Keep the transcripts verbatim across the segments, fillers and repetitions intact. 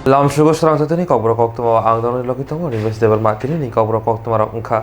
Lamsugo srangchatini kokborok koktwma ang doroni logi tongo Nimesh Debbarma, tinini kokborok koktwmarok wngkha.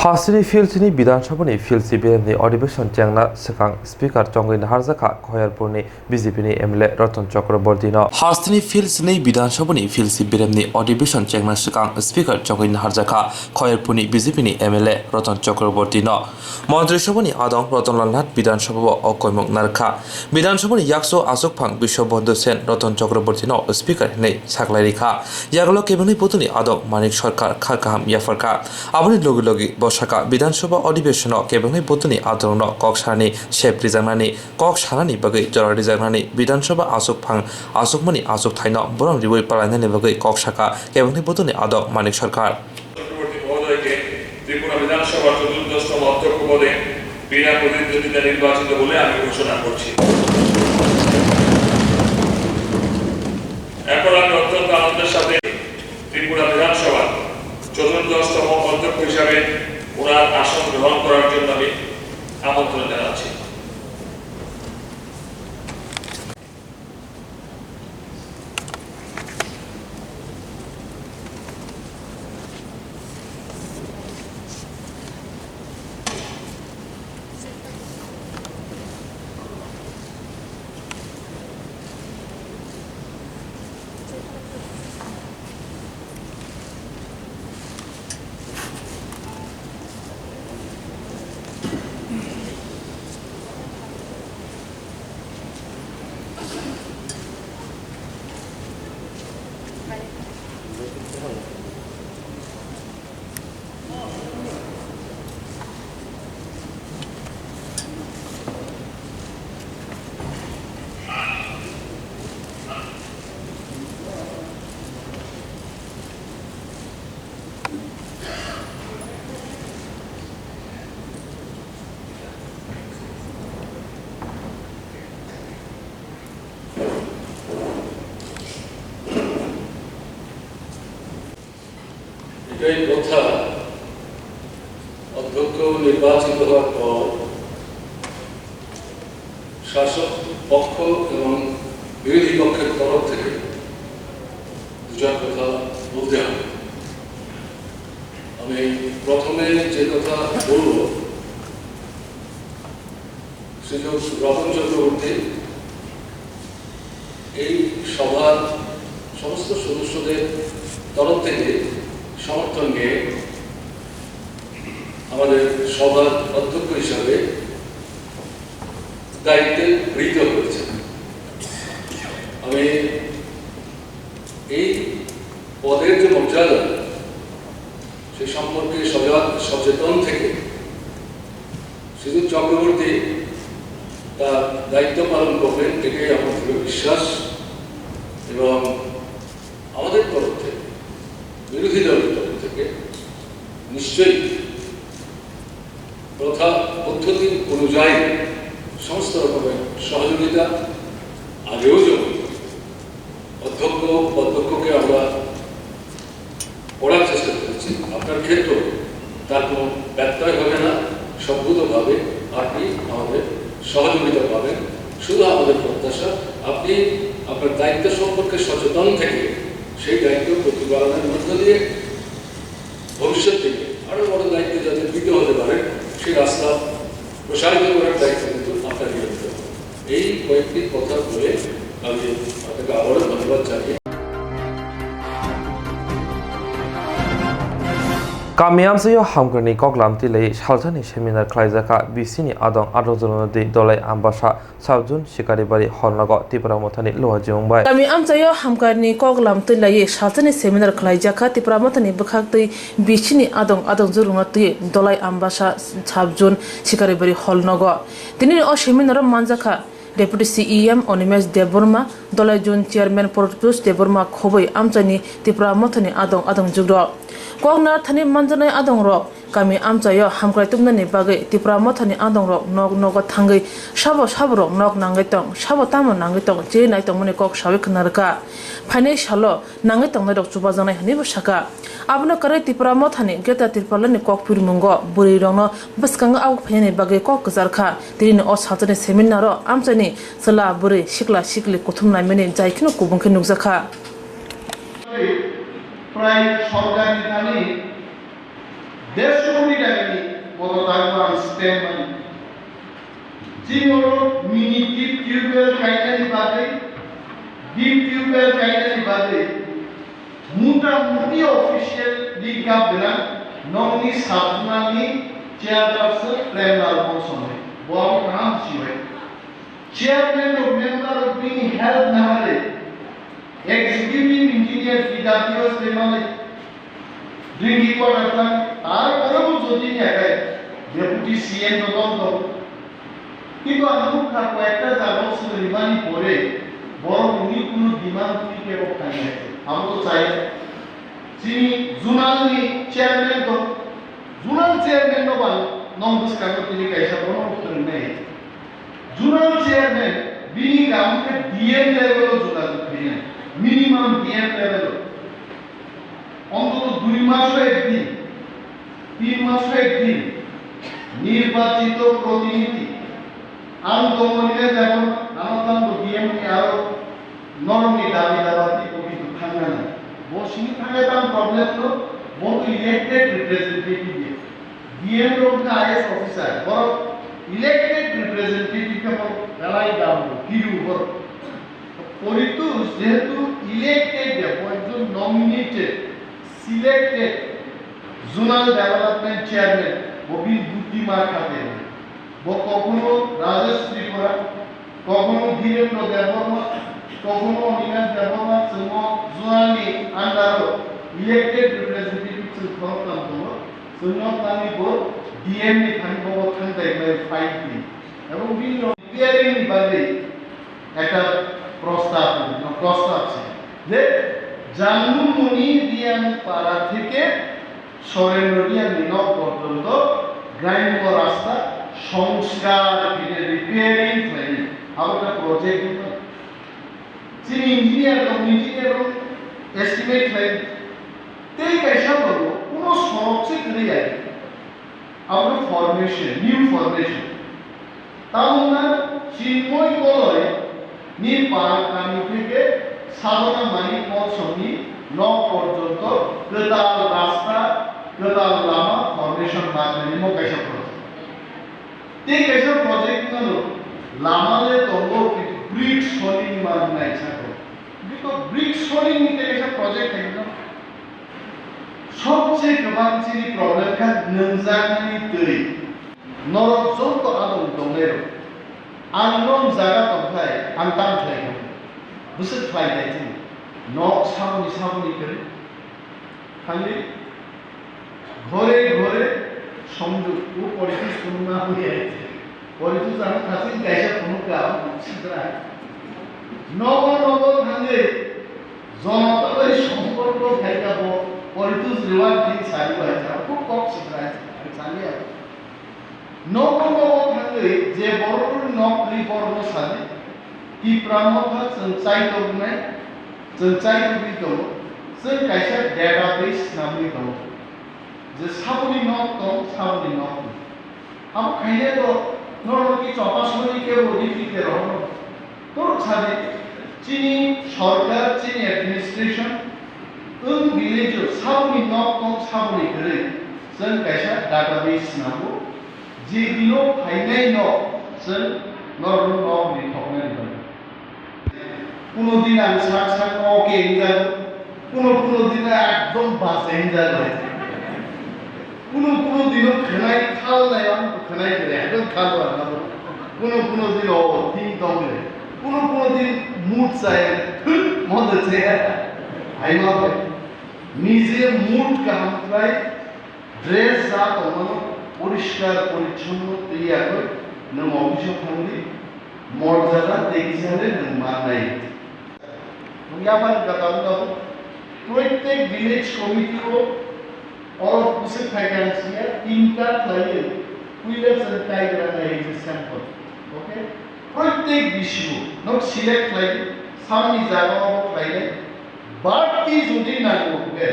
Hasteni Philsini Bidhan Sabhani Philsi Biremni Adhibeshon chengna swkang Speaker chongwi naharjakha Khoyarpurni B J P ni M L A Ratan Chakraborty no. Hasteni Philsini Bidhan Sabhani Philsi Biremni Adhibeshon chengna swkang Speaker chongwi naharjakha Khoyarpurni B J P ni M L A Ratan Chakraborty no. Montri Sabhani adong Ratan Lal Nath Bidhan Sabha o koimung narwkha. Bidhan Sabhani yakso aswkphang Biswabandhu Sen Ratan Chakraborty no Speaker hinwi saklairikha. Yagulo kebengni bodolni adong Manik Sarkar kha kaham yapharkha. Aboni logi logi bo sakha, Bidhan Sabha adhibeshon o kebengni bodolni adong no kok sanani sep rijaknani, kok sanani bagwi jora rijaknani, Bidhan Sabha aswkphang aswkmani aswkthaino borok riwi palainani bagwi kok sakha kebengni bodolni adong Manik Sarkar. Chakraborty মহোদয়কে ত্রিপুরা বিধানসভার চতুর্দশতম অধ্যক্ষ পদে বিনা প্রতিদ্বন্দ্বিতা নির্বাচিত বলে আমি ঘোষণা করছি। এখন আমি অত্যন্ত আনন্দের সাথে ত্রিপুরা বিধানসভার চতুর্দশতম অধ্যক্ষ হিসাবে ওনার আসন গ্রহণ করার জন্য আমি আমন্ত্রণ জানাচ্ছি। এটাই কথা, অধ্যক্ষ নির্বাচিত হওয়ার পর শাসক পক্ষ এবং বিরোধী পক্ষের তরফ থেকে দু চার কথা বলতে হবে। আমি প্রথমে যে কথা বলব, শ্রীযুত রতন চক্রবর্তী এই সভার সমস্ত সদস্যদের তরফ থেকে সমর্থন নিয়ে আমাদের সভার অধ্যক্ষ হিসাবে দায়িত্বে গৃহীত হয়েছে। আমি এই পদের যে মর্যাদা, সে সম্পর্কে সজাগ সচেতন থেকে শ্রীযুত চক্রবর্তী তার দায়িত্ব পালন করবেন, এটাই আমার দৃঢ় বিশ্বাস। এবং আমাদের তরফ থেকে, বিরোধী দলের তরফ থেকে নিশ্চয়ই প্রথা পদ্ধতি অনুযায়ী সমস্ত রকমের সহযোগিতা আগেও যেমন অধ্যক্ষ, উপাধ্যক্ষকে আমরা করার চেষ্টা করেছি। আপনার ক্ষেত্রেও তার কোনো ব্যত্যয় হবে না, সদ্গতভাবে আপনি আমাদের সহযোগিতা পাবেন। শুধু আমাদের প্রত্যাশা, আপনি আপনার দায়িত্ব সম্পর্কে সচেতন থেকে সেই দায়িত্ব প্রতিপালনের মধ্য দিয়ে ভবিষ্যৎ থেকে আরও বড় দায়িত্ব যাতে গৃহীত হতে পারেন, সেই রাস্তা প্রসারিত করার দায়িত্ব কিন্তু আপনার নিয়ে নিতে হবে। এই কয়েকটি কথা বলে আমি আপনাকে আবারও ধন্যবাদ জানিয়ে Kami amchaio hamkrai ni koklam twilai salsani seminar khlaijakha B C ni adong adong jorono twi Dolai Ambasa Sabjun Sikaribari Holnogo Tipra Mothani Luajimung bai. Kami amchaio hamkrai ni koklam twilai salsani seminar khlaijakha Tipra Mothani bwkhak twi B C ni adong adong jorono twi Dolai Ambasa Sabjun Sikaribari Holnogo. Tini o seminar o manjakha Deputy C E M Animesh Debbarma, Dolai Zone Chairman Pratyush Debbarma khobwi amchaini Tipra Mothani adong adong jugrok. Kok narwkthani manjaknai adongrok Kami amchaio hamkrai tubunani bagwi Tipra Mothani adongrok nok nogo thangwi sabo saborok nok nangwi tong, sabo tamo nangwi tong, chini nai tongmani kok sawi khna rwkha. Phainai salo nangwi tongnairok chubajaknai hwnwibo sakha. Abono karwi Tipra Mothani Greater Tripuralani kok phirmungo bwrwirokno bwskango abuk phainani bagwi kok kwcharkha. Tinini o salsani seminaro amchaini chwla, bwrwi, sikla, sikli kuthum naimani jai kheno kubun khe nukjakha. Prai sorkarni thani dersho koti takani moto tangma ang spend mani. Chini oro mini deep tubewell kainani bagwi, deep tubewell kainani bagwi muta muti official link up gwnang nokni sabjwnani chairperson Premlal Bonsonai. Bo abo kaham sibai. Chairman rok member rok bini help nahale, executive engineer P W S bai male, drinking water plant, tarpore bo jodi ni akai deputy C M no tong tong. Kintu ang nukha koyekta jaga o swrwngmani pore borok rokni kunu demand twi kebo khainai. Abo to chaya. Chini zonal ni chairman tong, zonal chairman no bang nong bwskango tini kaisa bono phwrwngnai. Zonal chairman bini kaam khe D M level o jogajog khainai, minimum D M level o. Ontoto dui maso ekdin, tin maso ekdin nirbachito protinidhi, ang tongmani le jemon ano tangbo D M ni aro norokni dabi daba twi bo kintu thangna nang. Bo simi thangya tang problem no, bo to elected representative ya. D M rok khe I A S officer, borok elected representative khe borok belai dam bo, kiru borok. Poritu jehetu elected ya, bo ekjon nominated, selected zonal development chairman, bo bini buddhi ma khate. Bo kokhono Rajesh Tripura, kokhono Dhirendra Debbarma, kokhono Avinash Debbarma, chwngno zonal ni under o elected representative chwng khoroktham tongo. Chwngno thani bo D M ni thani bo thang dai mai fight ni. Ebong bini rok repairing ni bagwi ekta prostab, prostab se. Je Jangnu Muni Riyang para theke Sorendro Riyangni nok porjonto grainmo rasta songskar khe repairing khlainai. Abo khe project wngkha. Chini engineer rok, engineer rok estimate khlai. Tei kaisa bago kuno sorok se kwrwi ya. Abo khe formation, new formation. Tamungna Chinmoy Koloi ni para kami theke Sadhana Manik Monsoni nok porjonto kwtal rasta, kwtal lama formation ma khlainai mo kaisa project. Tei kaisa project no lama le tongo, kintu brick solid ma wngnai saka. Kintu brick solid ni tei kaisa project khai no. Sobse kwbang chini problem kha nwngjaknani twi. Norok joto adong tongnairok, ang non jaga tongkhlai ang tam khlai kha. Bwswk khlai kha chini nok saboni saboni kwrwi. Thangwi ghore ghore songjwk o poritu sunma hwnwi ai. Poritu jano thasing kaisa phunukha, abo sidra. Nogo nogo thangwi jonota bai somporko khaikha bo poritu jwar tin sari bai, abo khub kok sidra, sani abo. Nogo nogo thangwi je borokni nok twi borokno sadi, Tipra Motha chwng chai tongmai, chwng chai tongwi tongo, chwng kaisa database snamwi tongo, je saboni nok tong, saboni nok tong. Abo khainai bo norok ki chopa sori kebo ripri ke rohorno. Torok sadi, chini sorkar, chini administration, wng village o saboni nok tong saboni kwrwi, chwng kaisa database swnamgo, je bino phainai nok chwng norok nok rithoknani bagwi. Kuno din ang sak sak oke wngjago, kuno kuno din ekdom bacha wngjago. Kuno kuno dino khwnai thal nai ang khwnai kwrwi, ekdom thal ba nabo. Kuno kuno dino thing tong le. Kuno kuno din mood chaya, mood chaya. Hai ma bai. Nije mood kaham khlai, dress ja tongmano poriskar porichonno twi yakwi nwng office o thangdi, morjada tei kisa le nwng mannai. Nwng yaphan kata wngkha, proitek village committee o Oro bwswk phaikha ang siya, tinta khlaiwi puila chwng kaigra nai je sample. Okay? Protek bisio nok select khlaiwi samni jaga o khlainai. Barti jodi nango hwnkhe,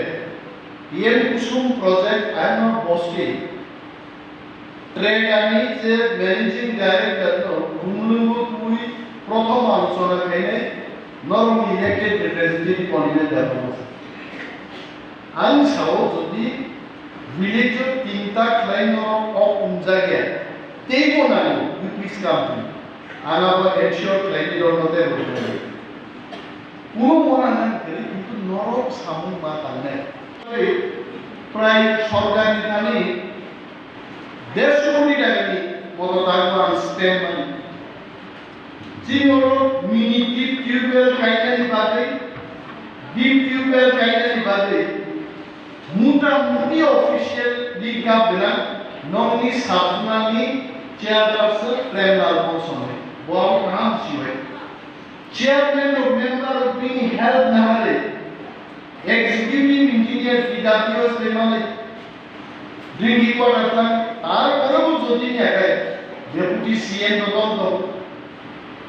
P M Kusum project ano bosti. Tregani je managing director no bumlungo twi prothom alochona khainai norokni elected representative Onimet Debbarma. Ang sao jodi village o tinta khlai norok ok umjagya teibo nango U P S company. Ang abo ensure khlaini norokno teibo nango. Kuno mora nang kwrwi, kintu norok samung ma tangnai. Prai sorkarni thani dersho koti takani moto tangbo ang spend mani. Chini oro mini deep tubewell kainani bagwi, deep tubewell kainani bagwi, muta muti official link up gwnang nokni sabjumani chairperson Premlal Bongso hinwi. Bo ang kaham sibai. Chairman rok, member rok bini help naharwi, executive engineer P W S bai manwi, drinking water plant, tarpore bo jodi ni akai deputy C M no tong tong.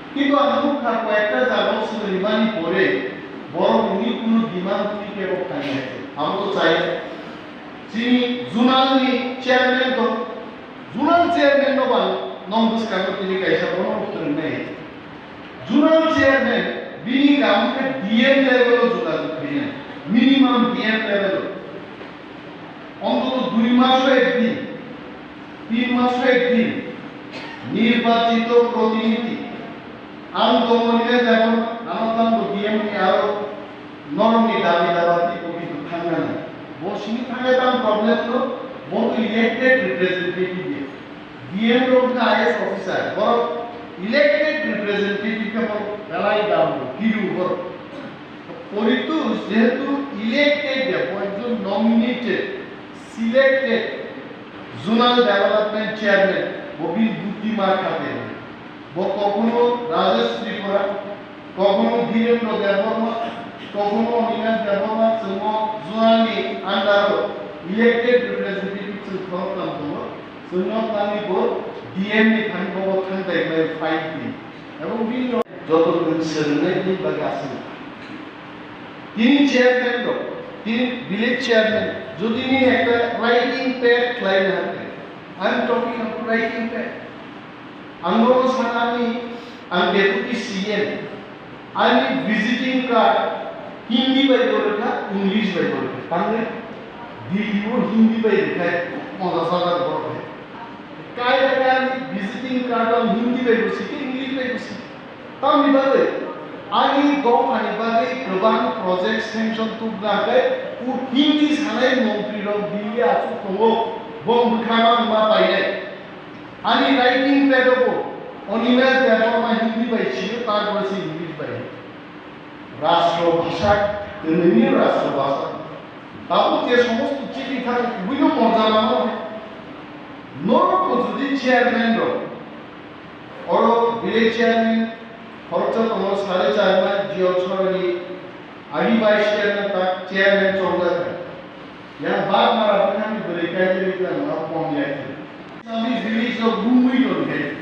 Kintu ang nukha koyekta jaga o swrwngmani pore borok ni kunu demand twi kebo khainai. Abo to chaya. Chini zonal ni chairman tong, zonal chairman no bang nong bwskango tini kaisa bono phwrwngnai. Zonal chairman bini kaam khe D M level o jogajog khainai, minimum D M level o. Ontoto dui maso ek din, tin maso ek din nirbachito protinidhi, ang tongmani le jemon ano tangbo D M ni aro norokni dabi dawa tei bo kintu thangna nai. Bo simi thangya tang problem no, bo to elected representative ya. D M rok na I A S officer, borok elected representative khe borok belai dabu, kiru borok. Poritu jehetu elected ya, bo ekjon nominated, selected zonal development chairman, bo bini buddhi ma khate. Bo kokhono Rajesh Tripura, kokhono Dhirendra Debbarma, kokhono Onimesh Debbarma, chwngno zonal ni under o elected representative chwng khoroktham tongo. Chwngno tangwi bo D M ni thani bobo thangtai khlai fight di. Ebong bini joto kwrwng swrwngnai bini bagwi aswk. Tini chairman rok, tini village chairman, jodi nini ekta writing pad khlai na hakhe, I am talking about writing pad. Ang nono sanani, ang deputy C M, ani visiting card Hindi bai bo rwkha, English bai bo rwkha. Tamni Delhi o Hindi bai rwkha, moja sajak borok hai. Kai rwkha ani visiting card o Hindi bai bo sike, English bai bo sike. Tamni bagwi ani dophani bagwi kwbang project sanction tubna khe o Hindi sanai montri rok Delhi achuk tongo, bong bwkha ma wngma painai. Ani writing pad o bo Onimesh Debbarma Hindi bai sio, tar pore se English bai. Rashtrobhasha, twnwini rashtrobhasha. Tabuk je somosto chithi thani kubuino morjana mano. Norok bo jodi chairman rok, oro village chairman, khoroksa tongo sare charma, Jio Chorani, agi vice chairman tak chairman chongjak. Yang bak mara bwkhani bwrwi kaijagwi tang ma pom ya khe. Sami village o bumui don khe.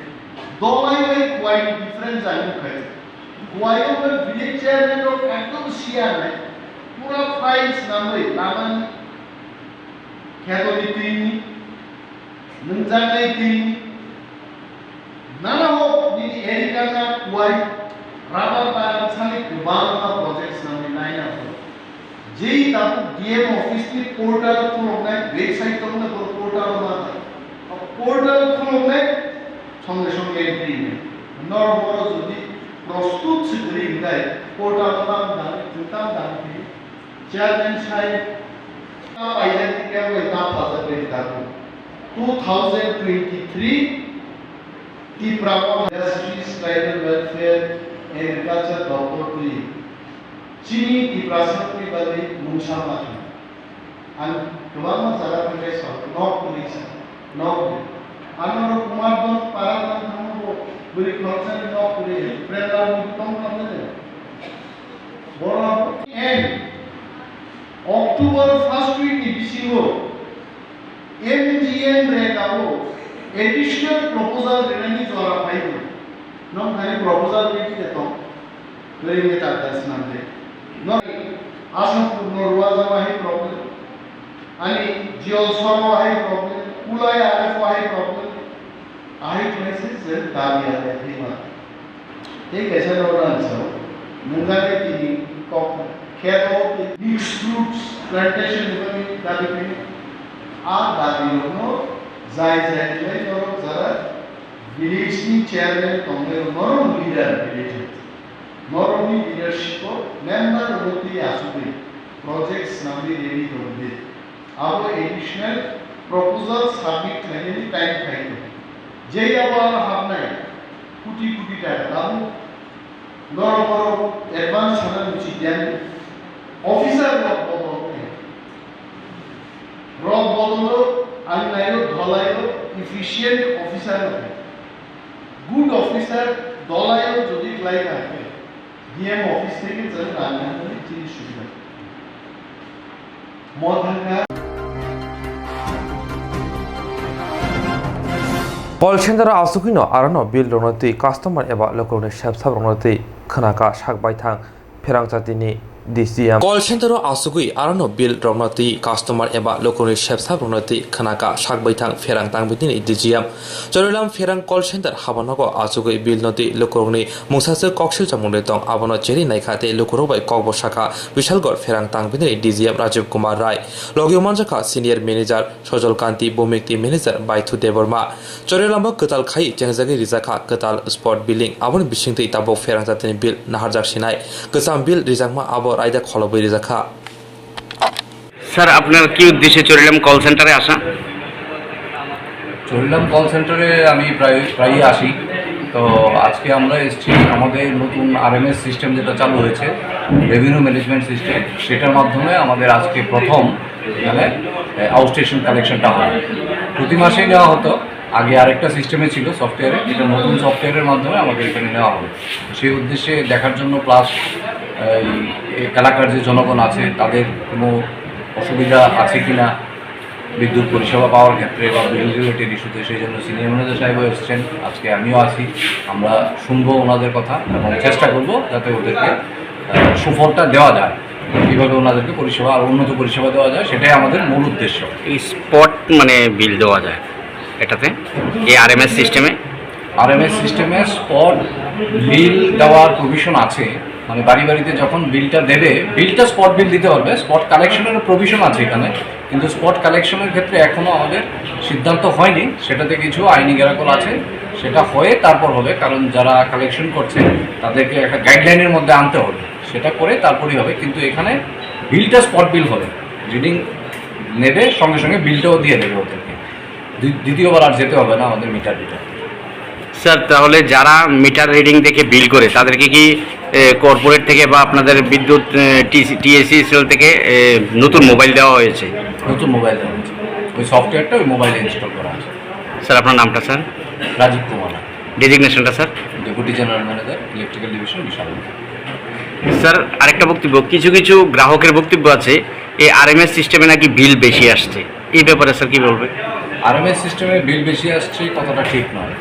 Dolai bai kuai different jani khe. Kuai o bai village chairman rok ekdom siya nai. Pura files namwi laman kheto ni twi ni. Nungjaknai twi nana hok nini erikana kuai rubber bagan sani kwbangma project swnamwi naina hok. Jei tabuk D M office ni portal khuloknai, website tongna bo portal ma hai. O portal khuloknai songe songe entry nai. Nor boro jodi prostut se kwrwi hwnkhe portal tam dan, tam dan khe Chairman sahib, ta paijak ni kebo ta pajak ni dago. Two thousand twenty-three Tipra Industries, Tribal Welfare and Agriculture Doctor twi chini Tiprasa twi bagwi mungsa ma khe. Ang kwbangma jaga tangkhe sa nok kwrwi sa, nok kwrwi. Ano Kumar Don para tang thangbo bwrwi khoroksa ni nok kwrwi, Premlal ni tong tong de. Borok and October first week ni bisingo Additional proposal rinani jora phaibo. Nwng thani proposal ready de tong. Tei neta ta swnam de. Nwng Asam purno ruwa jama hai problem. Ani jol soro hai problem. Kulai aref hai problem. Ahai khlai se je dabi ade thima. Tei kaisa rok rang sao. Nungani tini kok kheto mixed fruits plantation ni bagwi dabi phai. A dabi rokno jai jai khlai norok jara village ni chairman tongnai norok leader village. Norokni leadership o member rokno twi asugwi project swnamwi ready tongdi. Abo additional proposal submit khlainani time phaikha. Jei abo ano habnai koti koti taka tabuk norok borok advance sana ucit ya. Officer rok bodol khe. Rok bodolo ang naio dholaio efficient officer rok. Good officer dholaio jodi khlai kha khe D M office theke jani rang nangmani chini subida. Mo thangkha. Call center o asugwino arono bill rokno twi customer eba lukurokni sepsap rokno twi khwnaka sak baithang pherang chatini D C M. Call center o asugwi arono bill rokno twi customer eba lukurokni sepsap rokno twi khwnaka sak baithang pherang tangbitini D C M. Chorilam pherang call center habanogo asugwi bill no twi lukurokni mungsaswk koksil chamungde tong, abono cheri naikha tei lukurok bai kokbo sakha Bishalgarh pherang tangbitini D C M Rajiv Kumar Rai. Logio manjakha senior manager Sojol Kanti Bhumik tei manager Baithu Debbarma. Chorilam bo kwtal khai chengjagwi rijakha kwtal spot billing, aboni bisingtwi tabuk pherang chatini bill naharjak sinai. Kwcham bill rijakma abo raida kholobwi rijakha. Sir, আপনার কি উদ্দেশ্যে চরিলাম কল সেন্টারে আসা? চরিলাম কল সেন্টারে আমি প্রায়, প্রায়ই আসি। তো আজকে আমরা এসেছি আমাদের নতুন আরএমএস সিস্টেম যেটা চালু হয়েছে, রেভিনিউ ম্যানেজমেন্ট সিস্টেম, সেটার মাধ্যমে আমাদের আজকে প্রথম এখানে, এ, আউটস্টেশন কালেকশনটা হয়। প্রতি মাসেই নেওয়া হতো, আগে আরেকটা সিস্টেমে ছিল সফটওয়্যারে, এটা নতুন সফটওয়্যারের মাধ্যমে আমাদের এখানে নেওয়া হবে। সেই উদ্দেশ্যে দেখার জন্য, প্লাস এই এলাকার যে জনগণ আছে তাদের কোনো অসুবিধা আছে কিনা বিদ্যুৎ পরিষেবা পাওয়ার ক্ষেত্রে বা বিল রিলেটেড ইস্যুতে, সেই জন্য সিনিয়র ম্যানেজার সাহেবও এসেছেন, আজকে আমিও আছি। আমরা শুনবো ওনাদের কথা এবং চেষ্টা করব যাতে ওদেরকে, আহ, সুফলটা দেওয়া যায়, কীভাবে ওনাদেরকে পরিষেবা, আরও উন্নত পরিষেবা দেওয়া যায়, সেটাই আমাদের মূল উদ্দেশ্য। এই স্পট মানে বিল দেওয়া যায় এটাতে, এই আরএমএস সিস্টেমে? আরএমএস সিস্টেমে স্পট বিল দেওয়ার প্রভিশন আছে, মানে বাড়ি বাড়িতে যখন বিলটা দেবে, বিলটা স্পট বিল দিতে পারবে, স্পট কালেকশনের প্রভিশন আছে এখানে, কিন্তু স্পট কালেকশনের ক্ষেত্রে এখনো আমাদের সিদ্ধান্ত হয়নি, সেটাতে কিছু আইনি গেরাকল আছে, সেটা হয়ে তারপর হবে, কারণ যারা কালেকশন করছে তাদেরকে একটা গাইডলাইনের মধ্যে আনতে হবে, সেটা করে তারপরেই হবে। কিন্তু এখানে বিলটা স্পট বিল হবে, রিডিং নেবে, সঙ্গে সঙ্গে বিলটাও দিয়ে দেবে ওদেরকে। দ্বি-, দ্বিতীয়বার আর যেতে হবে না আমাদের মিটার রিডার। স্যার, তাহলে যারা মিটার রিডিং দেখে বিল করে, তাদেরকে কি, এ, কর্পোরেট থেকে বা আপনাদের বিদ্যুৎ, এ, টিসি, টিএসসিএল থেকে, এ, নতুন মোবাইল দেওয়া হয়েছে? নতুন মোবাইল দেওয়া হয়েছে, ওই সফটওয়্যারটা ওই মোবাইলে ইনস্টল করা আছে। স্যার, আপনার নামটা স্যার? রাজীব কুমার। ডেজিগনেশনটা sir? Deputy general manager, electrical division, Bishalgarh. Sir, আরেকটা বক্তব্য, কিছু কিছু গ্রাহকের বক্তব্য আছে এই আরএমএস সিস্টেমে নাকি বিল বেশি আসছে, এই ব্যাপারে স্যার কি বলবেন? আরএমএস সিস্টেমে বিল বেশি আসছে, এই কথাটা ঠিক নয়।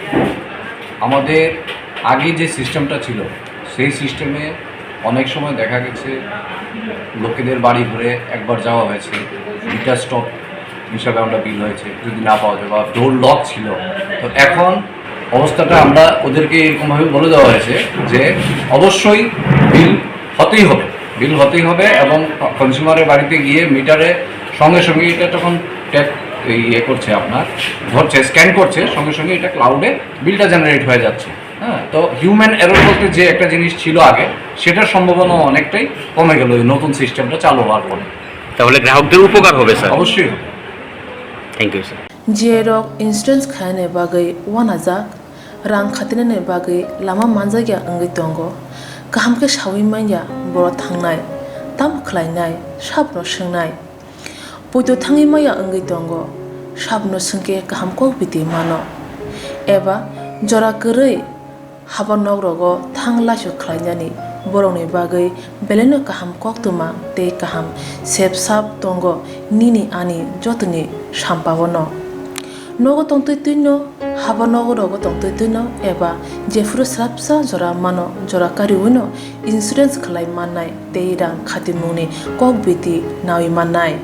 আমাদের আগে যে সিস্টেমটা ছিল, সেই সিস্টেমে অনেক সময় দেখা গেছে লোকেদের বাড়ি ঘরে একবার যাওয়া হয়েছে, মিটার স্টপ হিসাবে আমরা বিল হয়েছে, যদি না পাওয়া যায় বা ডোর লক ছিল। তো এখন অবস্থাটা আমরা ওদেরকে এরকমভাবে বলে দেওয়া হয়েছে যে অবশ্যই বিল হতেই হবে, বিল হতেই হবে এবং কনজিউমারের বাড়িতে গিয়ে মিটারে সঙ্গে সঙ্গে এটা তখন ট্যাপ, এই ইয়ে করছে, আপনার ধরছে, স্ক্যান করছে, সঙ্গে সঙ্গে এটা ক্লাউডে বিলটা জেনারেট হয়ে যাচ্ছে। হ্যাঁ, তো হিউম্যান এরর বলতে যে একটা জিনিস ছিল আগে, সেটার সম্ভাবনা অনেকটাই কমে গেল এই নতুন সিস্টেমটা চালু হওয়ার পরে। তাহলে গ্রাহকদের উপকার হবে স্যার? অবশ্যই হবে। Thank you sir. G I rok insurance khainani bagwi uanajak, rang khatinani bagwi lama manjakya wngwi tongo. Kaham khe saui manya borok thangnai, tamo khlainai, sabno swngnai. Poito thangwi maya wngwi tongo, sabno swngkhe kaham kok biti mano. Eba jora kwrwi haba nok rogo thang laisu khlainani borokni bagwi belaino kaham koktwma tei kaham sep sap tongo nini ani jotoni sampao no. Nogo tongtwi twino, haba nogo rogo tongtwi twino eba jephuru srapsa jora mano, jora kariwino insurance khlai mannai tei rang khatimungni kok biti nawi mannai.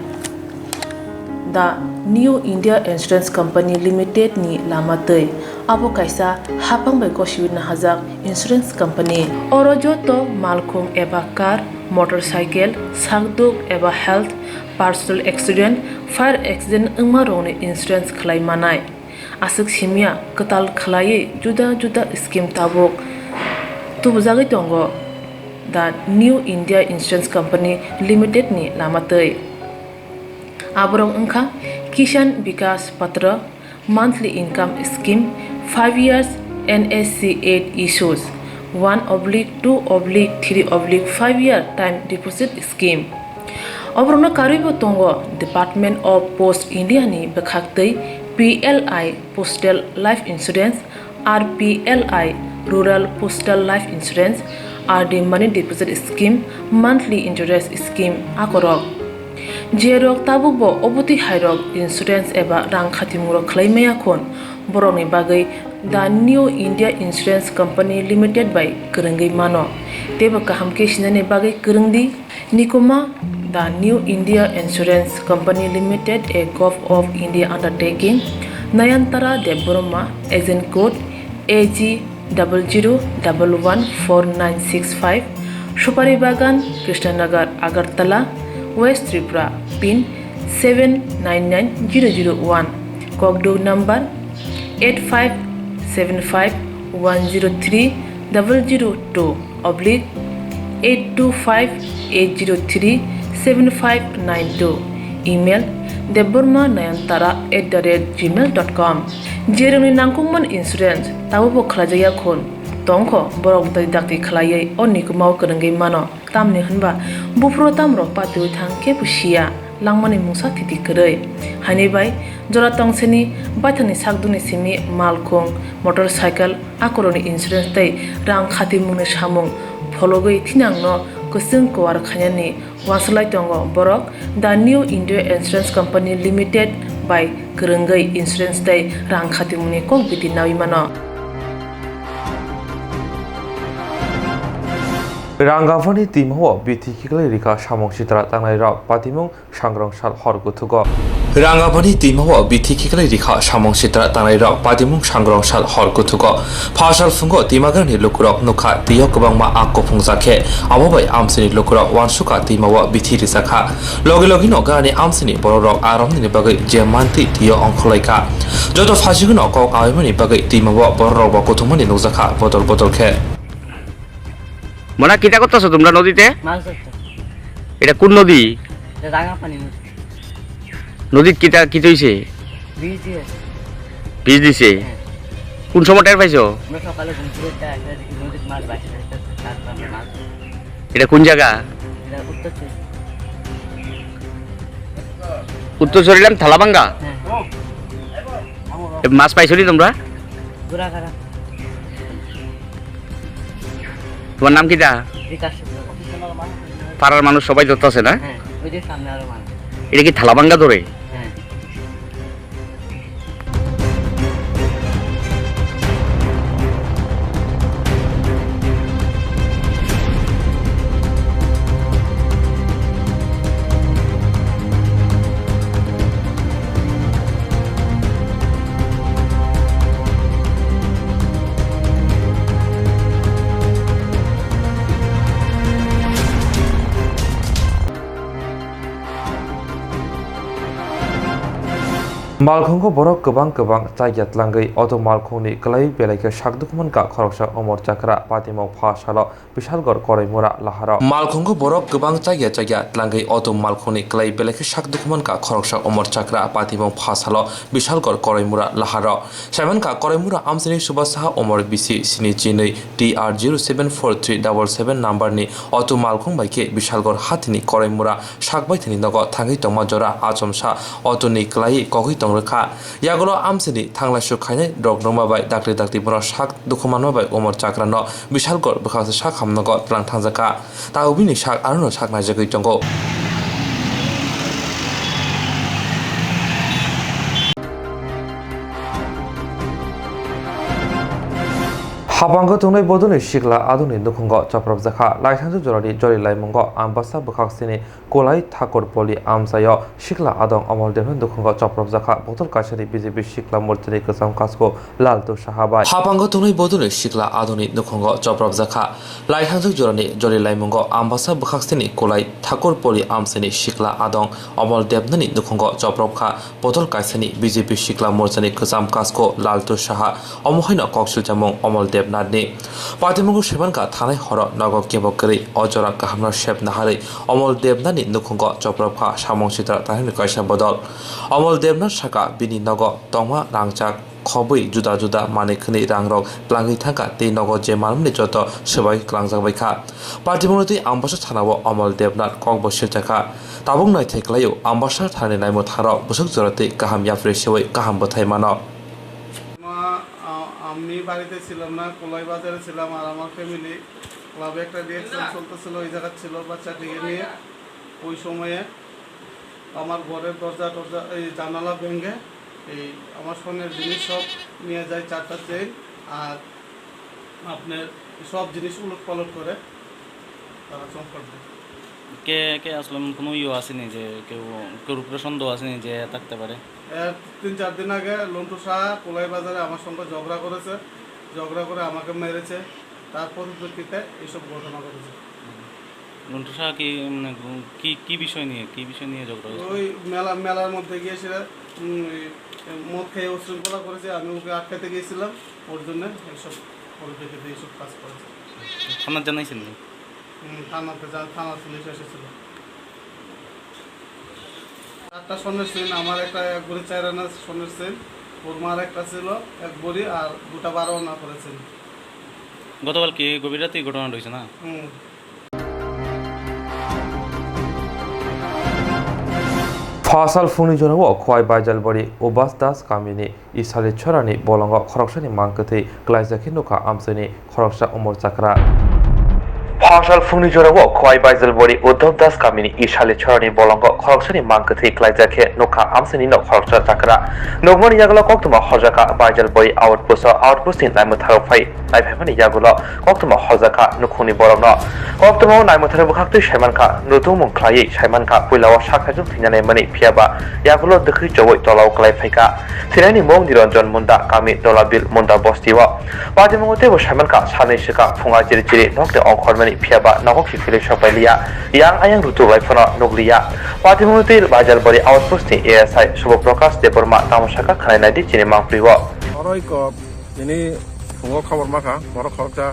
The New India Insurance Company Limited ni lama twi. Abo kaisa haphang bai gosiwi nahajak insurance company. Oro joto malkhung eba car, motorcycle, sakduk eba health, personal accident, fire accident wngma rokni insurance khlai manai. Aswk simya kwtal khlaiwi juda juda scheme tabuk tubujagwi tongo The New India Insurance Company Limited ni lama twi. Aborok wngkha Kisan Vikas Patra, monthly income scheme, five years N S C eight issues, one oblique two oblique three oblique five year time deposit scheme. Oborokno karwibo tongo Department of Post India ni bwkhaktwi P L I Postal Life Insurance, R P L I Rural Postal Life Insurance, R D Money Deposit Scheme, Monthly Interest Scheme akorok. Jerok tabukbo obotwi hairok insurance eba rang khatimungrok khlai maya khun, borokni bagwi The New India Insurance Company Limited bai kwrwngwi mano. Teibo kaham khe sinani bagwi kwrwng di. Nikuma, The New India Insurance Company Limited, a Gov of India undertaking, Nayantara Debbarma, agent code A G double zero double one four nine six five, Supari Bagan, Krishnanagar, Agartala, West Tripura, pin seven nine nine zero zero one, kokduk number eight five seven five one zero three double zero two oblique eight two five eight zero three seven five nine two, email debbarma nayantara at the rate gmail dot com. Jerokni nangkukmani insurance tabukbo khlaijakya khun tongkho, borok dakti dakti khlaiwi o nikumao kwrwngwi mano, tamni hwnba buphuru tamrok patiwi thang kebo siya. Langmani mungsa thiti kwrwi. Haini bai jora tongseni baithangni sakdukni simi malkhung, motorcycle, akorokni insurance tei rang khatimungni samung phologwi thinangno kwchwng kuar khainani uansuk lai tongo borok The New India Insurance Company Limited bai kwrwngwi insurance tei rang khatimungni kok biti nawi mano. Rangabani twimao bithi khiklai rikha samung sitra tangnairok, patimung sangrong sal hor kuthugo. Rangabani twimao bithi khiklai rikha samung sitra tangnairok, patimung sangrong sal hor kuthugo. Phasal phungo twimagrani lukurok nukha, twio kwbangma ak kuphung jakhe, abo bai amsini lukurok uansukha twimao bithi rijakha. Logi logino grani amsini bororok aromnini bagwi je manti twio ongkhorlaikha. Joto phajigwino kok awimani bagwi twimao bororokbo kuthumani nukjakha bodol bodol khe. Mona, কিতা করতেছো তোমরা নদীতে? মাছ ধরতে। এটা কোন নদী? এটা রাঙাপানি নদী। নদীত কিতা, কিতা হইছে? ব্রিজ দিয়ে। ব্রিজ দিছে? হ্যাঁ। কোন সময় টের পাইছো? আমরা সকালে ঘুম থেকে উঠে একটা দেখি নদীর মাছ ভাসে, তারপর আমরা মাছ ধরি। এটা কোন জায়গা? এটা উত্তর চুরি। উত্তর চুরিলাম থালাবাঙ্গা? হ্যাঁ। এ, মাছ পাইছো নি তোমরা? ঘোড়াঘাড়া। তোমার নাম কিতা? বিকাশ শুক্লা। পাড়ার মানুষ সবাই ধরতেছে না? হ্যাঁ, ওই যে সামনে আরো মানুষ। এটা কি থালাবাঙ্গা ধরে? হ্যাঁ। Malkhungo borok kwbang kwbang chaiya tlangwi auto malkhungni kwlaiwi belai khe sak dukhumankha khoroksa Omor Chakra patimung pha salo Bishalgarh Koraimura laharo. Malkhungo borok kwbang chaiya chaiya tlangwi auto malkhungni kwlaiwi belai khe sak dukhumankha khoroksa Omor Chakra patimung pha salo Bishalgarh Koraimura laharo. Saimankha Koraimura amchaini Subha Saha Omor bisi sini chinwi T R zero seven four three double seven number ni auto malkhung bai khe Bishalgarh hatini Koraimura sak baithani nogo thangwi tongma jora achomsa auto ni kwlaiwi kogwi tongrwkha. Yagulo amchaini thanglaisuk khainai rok nungma bai dakti dakti bono sak dukhumanma bai Omor Chakra no Bishalgarh bwkhaksa sak hamnogo twlang thangjakha. Tabuk bini sak arono sak naijagwi tongo. Hapango tongnai bodolni sikla adongni nukhungo chopropjakha. Laithangsu jorani jori laimungo Ambasa bwkhaksini Kolai Thakur Poli amchaio sikla adong Omol Debnani nukhungo chopropjakha. Bodol kaisani B J P sikla morchani kwcham kasko Laltu Saha bai. Hapango tongnai bodolni sikla adongni nukhungo chopropjakha. Laithangsu jorani jori laimungo Ambasa bwkhaksini Kolai Thakur Poli amchaini sikla adong Omol Debnani nukhungo chopropkha. Bodol kaisani B J P sikla morchani kwcham kasko Laltu Saha, omo haino kok siljamung Omol Debnathni. Patimungo saimankha thanai horo nogo kebo kwrwi, o jora kahamno sep naharwi Omol Debnathni nukhungo chopropkha samung sitra thanani kaisa bodol. Omol Debnath saka bini nogo tongma rangchak, khobwi juda juda manwi khwnwi rangrok tlangwi thangkha tei nogo je manmani joto swbai klangjak baikha. Patimungo tei Ambasa thanao Omol Debnath kokbo sirjakha. Tabuk naithai kwlaio, Ambasa thanani naimwthangrok bwswk jora tei kaham yapri seui kaham bwthai mano. মা, আ-, আমি বাড়িতে ছিলাম না, কোলাই বাজারে ছিলাম, আর আমার ফ্যামিলি ক্লাবে একটা রিহার্সাল চলতেছিল, ওই জায়গা ছিল বাচ্চাটিকে নিয়ে। ওই সময়ে আমার ঘরের দরজা টরজা, এই জানালা ভেঙে এই আমার স্বর্ণের জিনিস সব নিয়ে যায়, চারটা চেইন আর আপনার সব জিনিস উলট পালট করে তারা চম্পট দেয়। কে, কে আসলে কোনো ইয়ে আসেনি যে কেউ, কেউর উপরে সন্দেহ আসেনি যে থাকতে পারে? এর তিন চার দিন আগে লন্টু শাহ কোলাই বাজারে আমার সঙ্গে ঝগড়া করেছে, ঝগড়া করে আমাকে মেরেছে, তার পরিপ্রেক্ষিতে এইসব ঘটনা ঘটেছে। লন্টু শাহ কি, মানে, কি, কি বিষয় নিয়ে, কি বিষয় নিয়ে ঝগড়া হয়েছে? ওই মেলা, মেলার মধ্যে গিয়ে সে, উম, এই মদ খেয়ে উশৃঙ্খলা করেছে, আমি ওকে আটকাতে গিয়েছিলাম, ওর জন্য এইসব পরিপ্রেক্ষিতে এইসব কাজ করেছে। থানাত জানাইছেন নি? হুম, থানাতে যা-, থানা পুলিশ এসেছিল। চারটা স্বর্ণের চেইন, আমার একটা এক ভরি চার আনা স্বর্ণের চেইন, ওর মার একটা ছিল এক ভরি, আর দুটা বারো আনা করে চেইন। গতকাল কি গভীর রাতেই ঘটনা রয়েছে না? হুম। Phasal phungni jorao Khowai Baijalbari Ubas Das kamini Isali chorani bolongo khoroksani mang kwthwi klaijak khe nukha amchaini khoroksa umor chakra. Phasal phungni jorao Khowai Baijalbari Uddhav Das kamini Isali chorani bolongo khoroksani mang kwthwi klaijak khe nukha amchaini no khoroksa chakra. Nukmani yagulo koktwma horjakha Baijalbari outpost o outpost ni naimwtharok phai naiphaimani yagulo koktwma horjakha nukhungni borokno. Koktwma o naimwtharok bwkhaktwi saimankha, nuthungmung khlaiwi saimankha, puila o sak saichung thwinani mani phiyaba yagulo dwkhwi chowui tolao kwlai phaikha. Thwinaini mung Niranjan Munda, kami Dolabil Munda bosti o. Patimungo teibo saimankha, salni swkang phunga chiri chiri nokni ongkhormani phiyaba nokhok si philwi sokpai liya. Yang ayang rutuk lai phano nukliya. Patimungo tei Baijalbari outpost ni A S I Subha Prakash Debbarma tamo sakha khwnai naidi chini mangpli o. Oro iko tini phungo khobor makha, borok khoroksa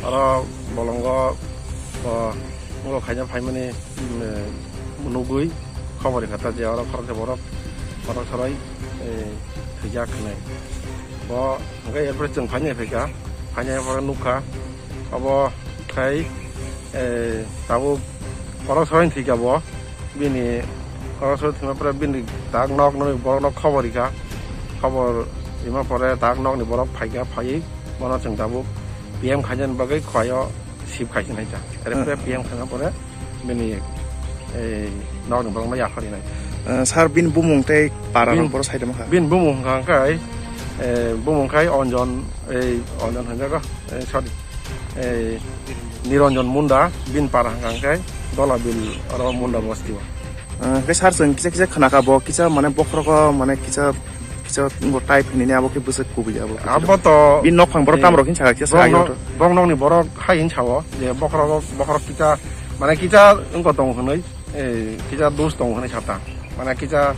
oro bolongo, o, ulo khaina phaimani, mm, nugwi khobor rikha ta je oro khoroksa borok, borok sabai, eh, thwijak hinwi. Bo hwnkhe erpore chwng phainai phaikha, phainai pore nukha. Obo khai, eh, tabuk borok sabai thwikha bo. Bini oro sori thwngma pore bini tak nok nokni borokno khobor rikha. Khobor rima pore tak nokni borok phaikha, phaiwi bono chwng tabuk P M khainani bagwi Khowai o shift khaising hai ta. Are pore Hmm. P M khaina pore bini, ei, nokni borokno yapharinai. Eh, sir, bini bumung tei para Bin-, rok boro sai tongkha. Bini bumung hwnkha khe, eh, bumung khai Anjan, ei, Anjan hwnjago, eh, sorry. Eh, Niranjan Munda, bini para hwnkha khe Dolabil oro Munda bosti o. Eh, khe sir, chwng kisa kisa khwnakha bo, kisa mane bokhorogo mane kisa, kisa ngo type hinini abo khe bwswk kubui abo khe. Abo to, bini nok phang borok eh, tamo rok hinsa kha kisa bong saka nok, bong nokni borok hai hinsa o je bokhorogo, bokhorok kisa mane kisa wngkha tongo hinwi, eh, kisa dos tongo hinwi sata. Mane kisa,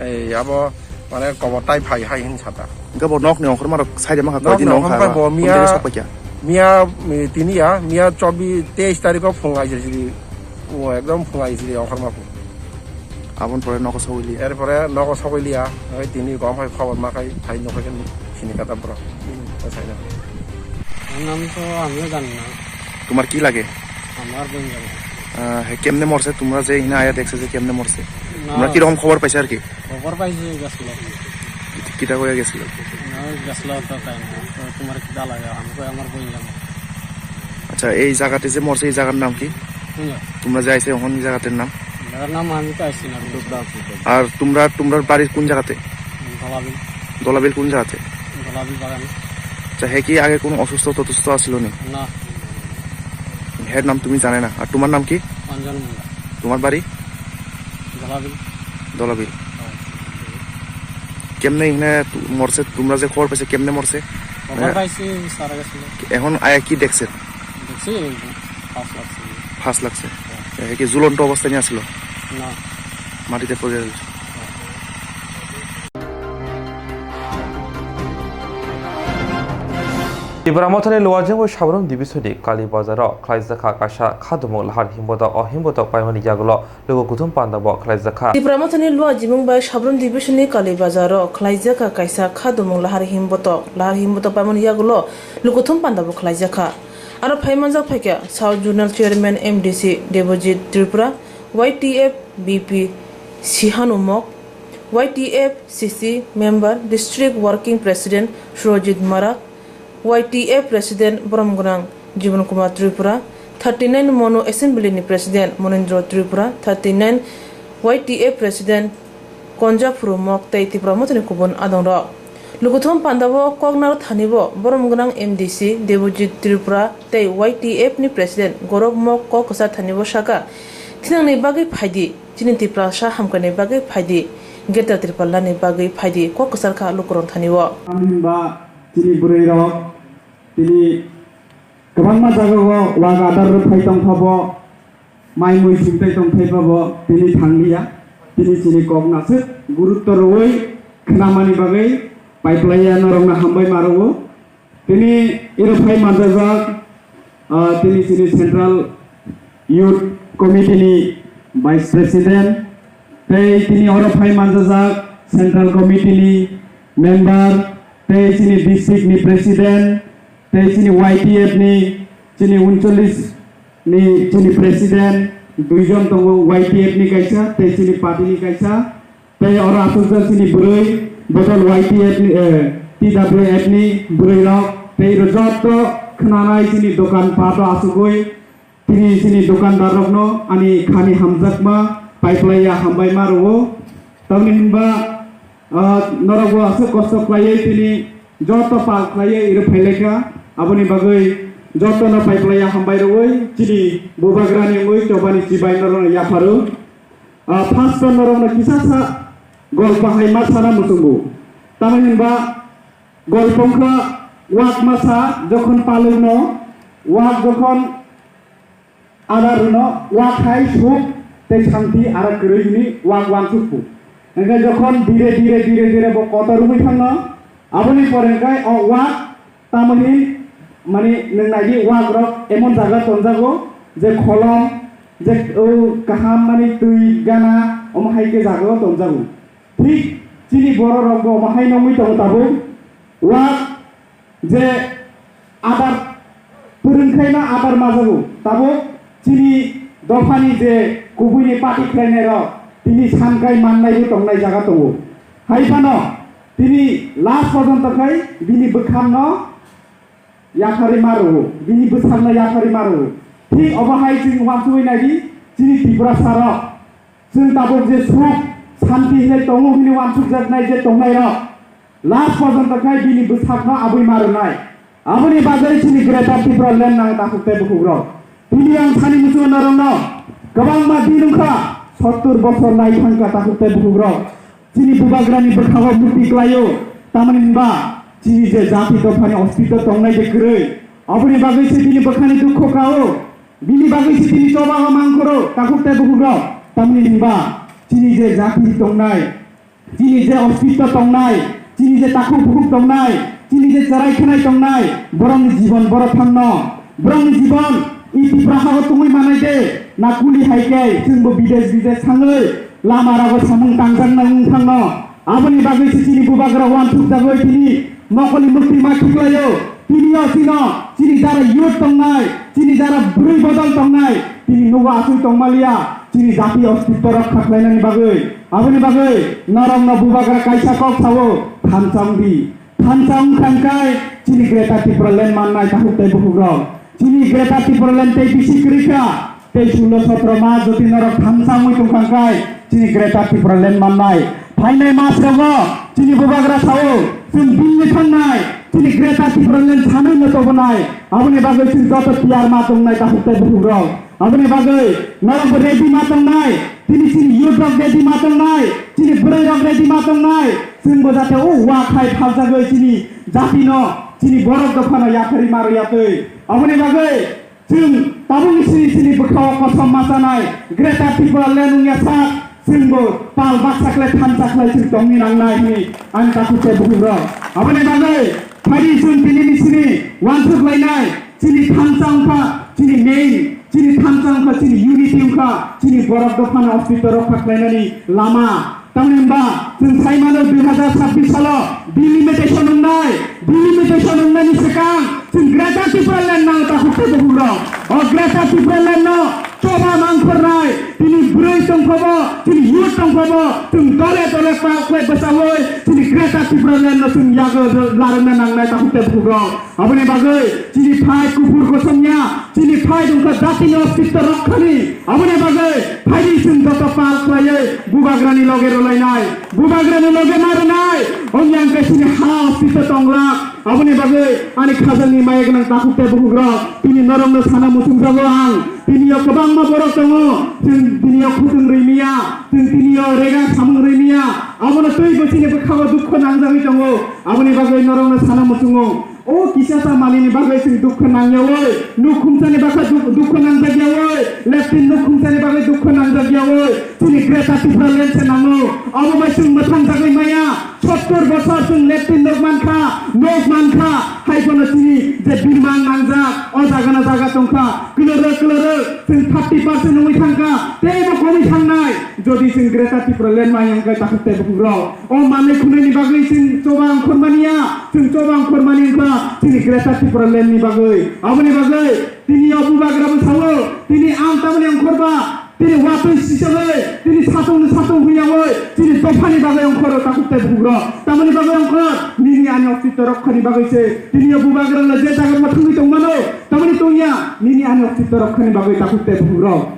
eh, abo Mane kobor tai phai hai hin sata. Hingke bo nokni ongkhorma rok side ma kha koi din nokni ongkha ongkhorma ba, bo miya, hingke sok paikha. Miya, mi, tini ya, miya chobi teis tarikh o phung aisiri siri, o ekdom phung aisiri ongkhorma phung. Aboni pore nogo sogwi liya. Er pore nogo sogwi liya, oi tini gom hai khobor ma khai, hai nokho khe sini kata borok. Hmm. O sai na. Naam to amiyo jani na. Tomar ki lage? Amar boin jani. Ah, he kemne morse, tomra je hina aya dekhse je kemne morse? Na. Tomra ki rokom khobor paise ar ki? Khobor paise gechlok. Kita koya gechlok? Na, gechlok to tai na. To tomar kida lage? Ami koi amar boin lage. Acha, ei jagate je morse, ei jagar nam ki? Huya. Tomra je aise, hon jagater nam? Jagar nam ami to aisi na. Ar tomra, tomrar bari kun jagate? Dolabil. Dolabil kun jagate? Dolabil bagan. আচ্ছা, হে কি আগে কোনো অসুস্থ টসুস্থ আছিল নি? না। হের নাম তুমি জানে না? আর তোমার নাম কি? অঞ্জন মুন্ডা। তোমার বাড়ি? দলাবিল। দলাবিল। হ্যাঁ। কেমনে এখানে তু-, মরছে, তোমরা যে খবর পাইছো, কেমনে মরছে? খবর মানে পাইছি, সারা গেছিল। এখন আয়া কি দেখছেন? দেখছি, ফাঁস লাগছে। ফাঁস লাগছে। হ্যাঁ। এ, কি ঝুলন্ত অবস্থায় নিয়ে আসলো? না। মাটিতে পড়ে রয়েছে। হ্যাঁ। Tipra Mothani Luajing bai Sabrum Division ni Kali Bazar o khlaijak kha kaisa khadumung lahar himbotok. O himbotok paimani yagulo luku kuthum panda bo khlaijak kha. Tipra Mothani Luajimung bai Sabrum Division ni Kali Bazar o khlaijak kha kaisa khadumung lahar himbotok. Lahar himbotok paimani yagulo luku kuthum panda bo khlaijak kha. Aro phaimanjak phaikha South Zonal Chairman M D C Debojit Tripura, Y T F B P Sihanu Mok, Y T F C C member, District Working President Surojit Marak, Y T F President Boromgwnang Jibon Kumar Tripura, thirty nine Mono Assembly ni President Monindro Tripura, thirty nine Y T F President Konja Phuru Mok tei Tipra Mothani kubun adongrok. Lukuthum pandao kok narwk thani bo Boromgwnang M D C Debojit Tripura tei Y T F ni President Gorok Mok kok kwchar thani bo saka, thinangni bagwi phaidi, chini Tiprasa hamkrai ni bagwi phaidi, Greater Tripura ni bagwi phaidi, kok kwchar kha lukurok thani o. Tamni hwnba chini bwrwi rok tini kwbangma jaga o wak adar rwphai tong kha bo, mai mui sumtai tong thai bo tini thang liya, tini chini kok naswk gurutto rwui khwnamani bagwi paiplaiya norokno hambai ma rwo. Tini iro phai manjajak, ah, tini chini Central Youth Committee ni Vice President, tei tini oro phai manjajak Central Committee ni member, tei chini district ni President, tei chini Y T F ni chini uncholish ni chini President, duijon tongo Y T F ni kaisa, tei chini party ni kaisa. Tei oro aswkjak chini bwrwi, bodol Y T F ni, eh, T W F ni bwrwi rok, tei iro jotto khwnanai chini dokan pato asugwi, tini chini dokandar rokno ani khani hamjakma paiplaiya hambai ma rwo. Tamni hwnba, ah, norok bo aswk kosto khlaiwi tini jotto pal khlaiwi iro phailaikha, aboni bagwi jotto no paiplaiya hambai rwwi chini bubagrani wngwi chobani chibai norokno yapharo. Ah, first o norokno kisa sa golpo hai ma sana muchungo. Tamoni hwnba golpo wngkha wak masa jokhon palukno, wak jokhon adar rwno, wak hai suk tei santi aro kwrwi hwnwi wak wansukphu. Hwnkhe jokhon dire dire dire dire bo kotor wngwi thangno, aboni pore hwnkhe o wak Tamoni, mani, nwng naidi, wak rok emon jaga tonjago je kholom, je, o, kaham, mani, twi gana, omo hai khe jaga o tonjago. Thik chini borok rok bo omo hai nongwi tongo tabuk. Wak je adar pwrwng khaina adar majago tabuk, chini dophani je kubuini party khlainai rok tini sankai mannai bo tongnai jaga tongo. Hai phano tini last porjonto khai bini bwkhakno yapharwi ma rwo, bini bwsakno yapharwi ma rwo. Thik obo hai chwng uansugwi naidi, chini Tiprasa rok, chwng tabuk je suk santi hinwi tongo hwnwi uansukjaknai je tongnai rok, last porjonto khai bini bwsakno abwi ma rwnai. Aboni bagwi chini Greater Tipraland nang takhuk tei bukhukrok. Tini ang sani muchungo norokno kwbangma din wngkha, sottur bosor nai thangkha takhuk tei bukhukrok. Chini bubagrani bwkhago mukti klaio, tamoni hwnba chini je jati dophani ostitto tongnai je kwrwi, aboni bagwi se bini bwkhani dukho kao, bini bagwi se bini choba o mangkhoro takhuk tei bukhukrok, tamoni hwnba chini je jati tongnai, chini je ostitto tongnai, chini je takhuk bukhuk tongnai, chini je cherai khenai tongnai, borokni jibon borok thangno, borokni jibon i Tipra hago tongwi manai de, na kuli hai khe chwngbo bidesh bidesh thangwi lama rogo samung tangjaknai wng thangno. Aboni bagwi se chini bubagra uansuk jagwi tini mokolni mukti ma khiklaio. Tini o chino, chini jara youth tongnai, chini jara bwrwi bodol tongnai, tini nugo aswk tongmaliya, chini jati ostitto rokha khlainani bagwi. Aboni bagwi norokno bubagra kaisa kok sao, thansa wng di. Thansa wng thangkhai chini Greater Tipraland mannai takhuk tei bukhukrok. Chini Greater Tipraland tei bisi kwrwi kha, tei sulo sotro mas jodi norok thansa wngwi tongkhangkhai chini Greater Tipraland mannai. Phainai mas rogo chini bubagra sao, chwng bini thangnai. Chini Greater Tipraland sanwi no tobonai, aboni bagwi chini joto tiyar ma tongnai takhuk tei bukhuk rok. Aboni bagwi norok bo ready ma tongnai, tini chini youth rok ready ma tongnai, chini bwrwi rok ready ma tongnai. Chwng bo jate o wa khai phaljagwi chini jati no, chini borok dophano yaphari ma rwya twi. Aboni bagwi chwng tabukni sini sini bwkhao kosom machanai Greater Tipraland wngya sak, chwngbo pal baksa khlai thansa khlai chwng tongni nangnai hwnwi ang takhuk tei bukhuk rok. Aboni bagwi phaidi chwng tinini sini wansuk lainai, chini thansa wngkha, chini main, chini thansa wngkha, chini unity wngkha, chini borok dophano ostitto rokha khlainani lama. Tamni hwnba chwng sai mano dui hazar sabbish salo delimitation wngnai, delimitation wngnani swkang chwng Greater Tipraland nang takhuk tei bukhuk rok. O Greater Tipraland no choba mangkhornai, tini bwrwi tongphabo, tini youth tongphabo, chwng dole dole kok khlai bwchaui chini Greater Tipraland no chwng yago larwkna nangnai takhuk tei bukhuk rok. Aboni bagwi chini phai kuphur kosongya, chini phai dungkha jatini ostitto rokhani. Aboni bagwi phaidi chwng joto pal khlaiwi bubagrani loge rwlainai, bubagrani loge ma rwnai. Ongya hwnkhe chini ha ostitto tonglak. Aboni bagwi ani khajangni maya gwnang takhuk tei bukhuk rok, tini norokno sana muchungjago ang. Tini o kwbangma borok tongo, chwng tini o khutwng rwimiya, chwng tini o rega samung rwimiya. Abono twibo chini bwkhao dukho nangjagwi tongo. Aboni bagwi norokno sana muchungo. O kisa ta manini bagwi chwng dukho nangyaui, nukhumsani bagwi duk-, dukho nangjakyaui, leptin nukhumsani bagwi dukho nangjakyaui, chini Greater Tipraland se nango. Abo bai chwng mwthang jagwi maya, sottor bosor chwng leptin nuk mankha, nuk mankha, hai phano chini je birmang nangjak, o jaga na jaga tongkha, kloro kloro chwng thirty percent wngwi thangkha, teibo komwi thangnai, jodi chwng Greater Tipraland maya hwnkhe takhuk tei bukhuk rok. O manwi khwnwini bagwi chwng choba wngkhormaniya, chwng choba wngkhormani wngkha chini Greater Tipraland ni bagwi. Aboni bagwi tini o bubagra bo sao, tini ang tamoni wngkhorba, tini watwi sisagwi, tini satungni satung huyawi, chini dophani bagwi wngkhoro takhuk tei bukhuk rok. Tamoni bagwi wngkhor, nini ani ostitto rokhani bagwi se, tini o bubagra no je jaga ma thangwi tongmano, tamoni tongya, nini ani ostitto rokhani bagwi takhuk tei bukhuk rok.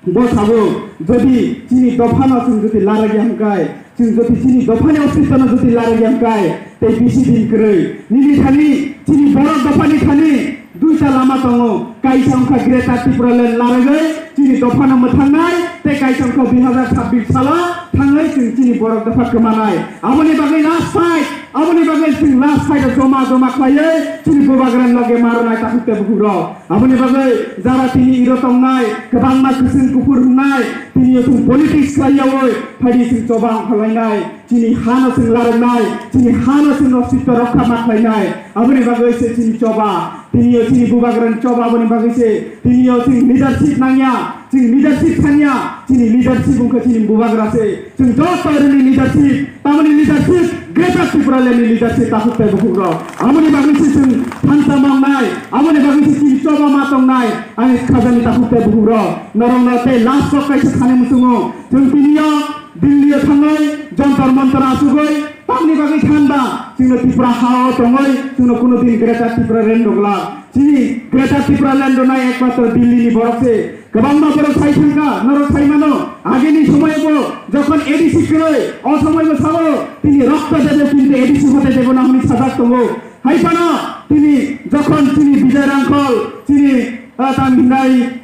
Bo sabo, jodi chini dophano chwng jodi laragya hwnkhe, chwng jodi chini dophani ostitto no jodi laragya hwnkhe, tei bisi din kwrwi. Nini thani, chini borok dophani thani duita lama tongo. Kaisa wngkha Greater Tipraland laragwi chini dophano mwthangnai, tei kaisa wngkha dui hazar sabbish salo thangwi chwng chini borok dopha kwmanai. Aboni bagwi last fight, aboni bagwi chwng last fight o joma joma khlaiwi chini bubagrani loge ma rwnai takhuk tei bukhuk rok. Aboni bagwi jara tini iro tongnai, kwbangma kwchwng kuphur wngnai, tini o chwng politics khlaiyaui, phaidi chwng choba wngkhorlainai, chini hano chwng larwknai, chini hano chwng ostitto rokha ma khlainai. Aboni bagwi se chini choba, tini o chini bubagrani choba, aboni bagwi se tini o chwng leadership nangya, chwng leadership thangya, chini leadership wngkha chini bubagra se. Chwng joto rwni leadership, tamoni leadership, Greater Tipraland ni leadership takhuk tei bukhuk rok. Aboni bagwi se chwng thansa mangnai, aboni bagwi se chini choba ma tongnai, ani khajani takhuk tei bukhuk rok. Norok no tei last o kaisa thani muchungo, chwng tini o Delhi o thangwi Jantar Mantar achugwi tamni bagwi thanba, chwngno Tripura ha o tongwi chwngno kuno din Greater Tipraland rwgwlak. Chini Greater Tipraland rwnai ekmatro Delhi ni borok se. Kwbangma borok sai thangkha, norok sai mano. Agini somoybo jokhon A D C kwrwi, o somoybo sao tini rokto debo kintu A D C hote debo na hwnwi sajak tongo. Hai phano tini jokhon chini Bijay Rangkhol, chini, ah, tang hinai,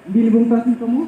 bini bung ta sing tomo?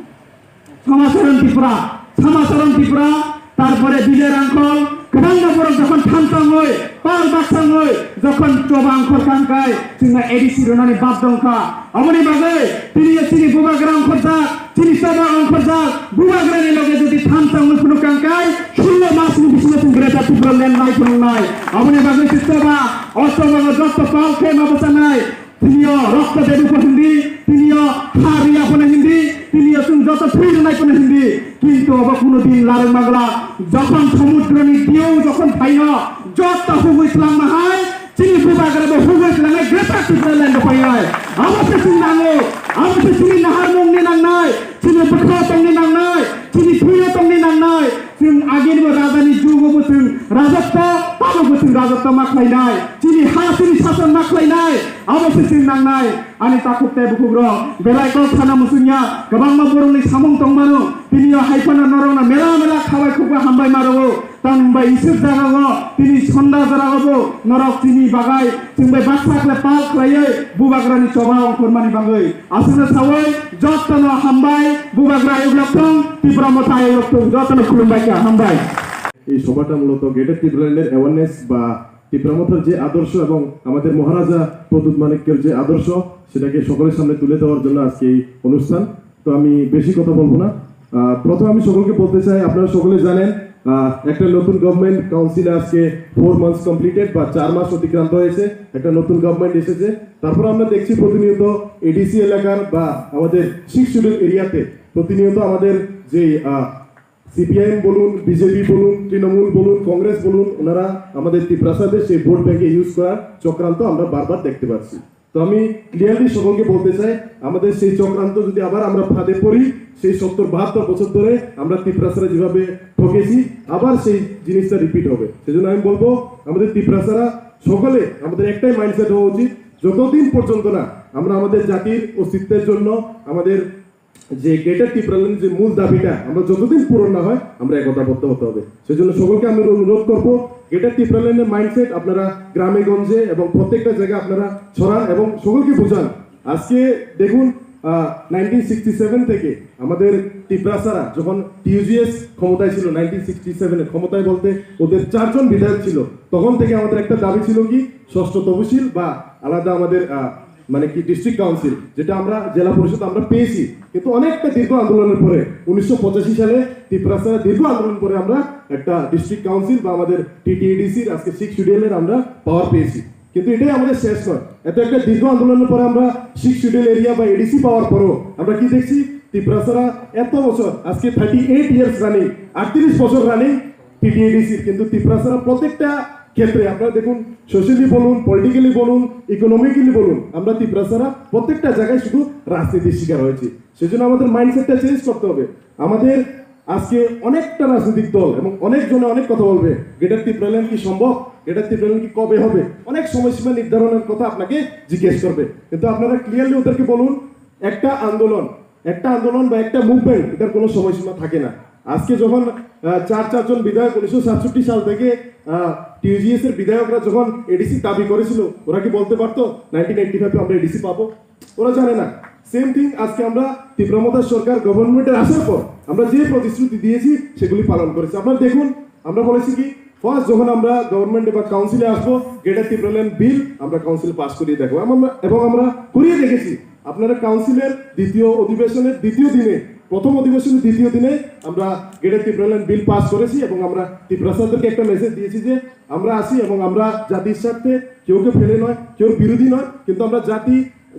Samacharan Tripura, Samacharan Tripura, tarpore Bijay Rangkhol, kwbangma borok jokhon thansa wngwi, pal baksa wngwi, jokhon choba wngkhor kha hwnkhe, chwngno A D C rwnani bap dongkha. Aboni bagwi tini chini bubagra wngkhorjak, chini choba wngkhorjak, bubagrani loge jodi thansa wngwi phunuk kha hwnkhe, sullo masni bisingo chwng Greater Tipraland nai phunuknai. Aboni bagwi se choba, o chobago joto pal khe ma bwchanai. Tini o rokto debo pho hindi, tini o ha riya pho hindi, tini o chwng joto thwi rwnai pho hindi. Kintu obo kuno din larwk magla, jokhon somudroni diyo jokhon phaino, joto hugui twlangma hai, chini bubagra bo hugui twlangnai Greater Tipraland phainai. Abo se chwng nango, abo se chini naharmungni nangnai, chini bwkha tongni nangnai, chini thwio tongni nangnai. Chwng agini bo rajani jugo bo chwng rajotto, tamo bo chwng rajotto ma khlainai. Chini ha chini sason ma khlainai. Abo se chwng nangnai, ani takhuk tei bukhukrok, belai kok sana muchungya, kwbangma borokni samung tongmano, tini o hai phano norokno mela mela khabai khukba hambai ma rwo. Tang bai isuk jaga o tini sonda jora o bo norok chini bagai chwng bai baksa khlai pal khlaiwi bubagrani choba ongkhormani bagwi aswkno sawi jotono hambai. Bubagra ayuk lokthung, Tipra Motha ayuk lokthung, jotono khulumbai kha, hambai. এই সভাটা মূলত গ্রেটার টিপরাল্যান্ডের অ্যাওয়ারনেস বা তিপ্রা মথার যে আদর্শ এবং আমাদের মহারাজা প্রদ্যুৎ মাণিক্যের যে আদর্শ, সেটাকে সকলের সামনে তুলে দেওয়ার জন্য আজকে এই অনুষ্ঠান। তো আমি বেশি কথা বলবো না। আহ, প্রথমে আমি সকলকে বলতে চাই, আপনারা সকলে জানেন, আহ, একটা নতুন গভর্নমেন্ট কাউন্সিলে আজকে ফোর মান্থস কমপ্লিটেড বা চার মাস অতিক্রান্ত হয়েছে, একটা নতুন গভর্নমেন্ট এসেছে। তারপর আমরা দেখছি প্রতিনিয়ত এডিসি এলাকার বা আমাদের সিক্স শিডিউল এরিয়াতে প্রতিনিয়ত আমাদের যে, আহ, সিপিআইএম বলুন, বিজেপি বলুন, তৃণমূল বলুন, কংগ্রেস বলুন, ওনারা আমাদের তিপ্রাসাদের সেই ভোট ব্যাংকে ইউজ করার চক্রান্ত আমরা বারবার দেখতে পাচ্ছি। তো আমি ক্লিয়ারলি সকলকে বলতে চাই, আমাদের সেই চক্রান্ত যদি আবার আমরা ফাঁদে পড়ি, সেই সত্তর বাহাত্তর বছর ধরে আমরা তিপ্রাসারা যেভাবে ঠকেছি, আবার সেই জিনিসটা রিপিট হবে। সেজন্য আমি বলবো, আমাদের তিপ্রাসারা সকলে আমাদের একটাই মাইন্ডসেট হওয়া উচিত, যতদিন পর্যন্ত না আমরা আমাদের জাতির অস্তিত্বের জন্য, আমাদের যে গ্রেটার টিপরাল্যান্ড যে মূল দাবিটা আমরা যতদিন পূরণ না হয়, আমরা একতাবদ্ধ হতে হবে। সেজন্য সকলকে আমি অনুরোধ করব, গ্রেটার টিপরাল্যান্ডের মাইন্ডসেট আপনারা গ্রামে গঞ্জে এবং প্রত্যেকটা জায়গায় আপনারা ছড়ান এবং সকলকে বোঝান। আজকে দেখুন, নাইনটিন সিক্সটি সেভেন থেকে আমাদের তিপ্রাসারা যখন টিইউজিএস ক্ষমতায় ছিল, নাইনটিন সিক্সটি সেভেনে ক্ষমতায় বলতে ওদের চারজন বিধায়ক ছিল, তখন থেকে আমাদের একটা দাবি ছিল কি, ষষ্ঠ তহসিল বা আলাদা আমাদের আহ, মানে কি, ডিস্ট্রিক্ট কাউন্সিল, যেটা আমরা জেলা পরিষদ আমরা পেয়েছি, কিন্তু অনেকটা দীর্ঘ আন্দোলনের পরে উনিশশো পঁচাশি সালে তিপ্রাসারা দীর্ঘ আন্দোলন করে আমরা একটা ডিস্ট্রিক্ট কাউন্সিল বা আমাদের টিটিএডিসির আজকে সিক্স শিডিউলের আমরা পাওয়ার পেয়েছি। কিন্তু এটাই আমাদের শেষ নয়, এত একটা দীর্ঘ আন্দোলনের পরে আমরা সিক্স শিডিউল এরিয়া বা এডিসি পাওয়ার পরও আমরা কি দেখছি, তিপ্রাসারা এত বছর, আজকে থার্টি এইট ইয়ার্স রানিং, আটত্রিশ বছর রানিং টিটিএডিসির, কিন্তু তিপ্রাসারা প্রত্যেকটা ক্ষেত্রে আপনারা দেখুন, সোশ্যালি বলুন, পলিটিক্যালি বলুন, ইকোনমিক্যালি বলুন, আমরা তিপ্রাসারা প্রত্যেকটা জায়গায় শুধু রাজনীতির শিকার হয়েছি। সেজন্য আমাদের মাইন্ডসেটটা চেঞ্জ করতে হবে। আমাদের আজকে অনেকটা রাজনৈতিক দল এবং অনেক জনে অনেক কথা বলবে, গ্রেটার টিপরাল্যান্ড কি সম্ভব, গ্রেটার টিপরাল্যান্ড কি কবে হবে, অনেক সময়সীমা নির্ধারণের কথা আপনাকে জিজ্ঞেস করবে, কিন্তু আপনারা ক্লিয়ারলি ওদেরকে বলুন, একটা আন্দোলন, একটা আন্দোলন বা একটা মুভমেন্ট, এটার কোনো সময়সীমা থাকে না। আজকে যখন আহ, চার চারজন বিধায়ক উনিশশো সাতষট্টি সাল থেকে টিইউজিএস এর বিধায়করা যখন এডিসি দাবি করেছিল, ওরা কি বলতে পারতো নাইনটিন এইটটি ফাইভে আমরা এডিসি পাবো? ওরা জানে না। সেম থিং, আজকে আমরা তিপ্রা মথার সরকার গভর্নমেন্টে আসার পর আমরা যে প্রতিশ্রুতি দিয়েছি, সেগুলি পালন করেছি। আপনারা দেখুন, আমরা বলেছি কি, ফার্স্ট যখন আমরা গভর্নমেন্টে বা কাউন্সিলে আসবো, গ্রেটার টিপরাল্যান্ড বিল আমরা কাউন্সিলে পাস করিয়ে দেখবো। আমরা, এবং আমরা করিয়ে দেখেছি। আপনারা কাউন্সিলের দ্বিতীয় অধিবেশনের দ্বিতীয় দিনে, প্রথম অধিবেশনের দ্বিতীয় দিনে আমরা গ্রেটার টিপরাল্যান্ড বিল পাস করেছি এবং আমরা তিপ্রাসাদেরকে একটা মেসেজ দিয়েছি যে আমরা আসি এবং আমরা জাতির স্বার্থে কেউকে ফেলে নয়, কেউর বিরোধী নয়, কিন্তু আমরা জাতি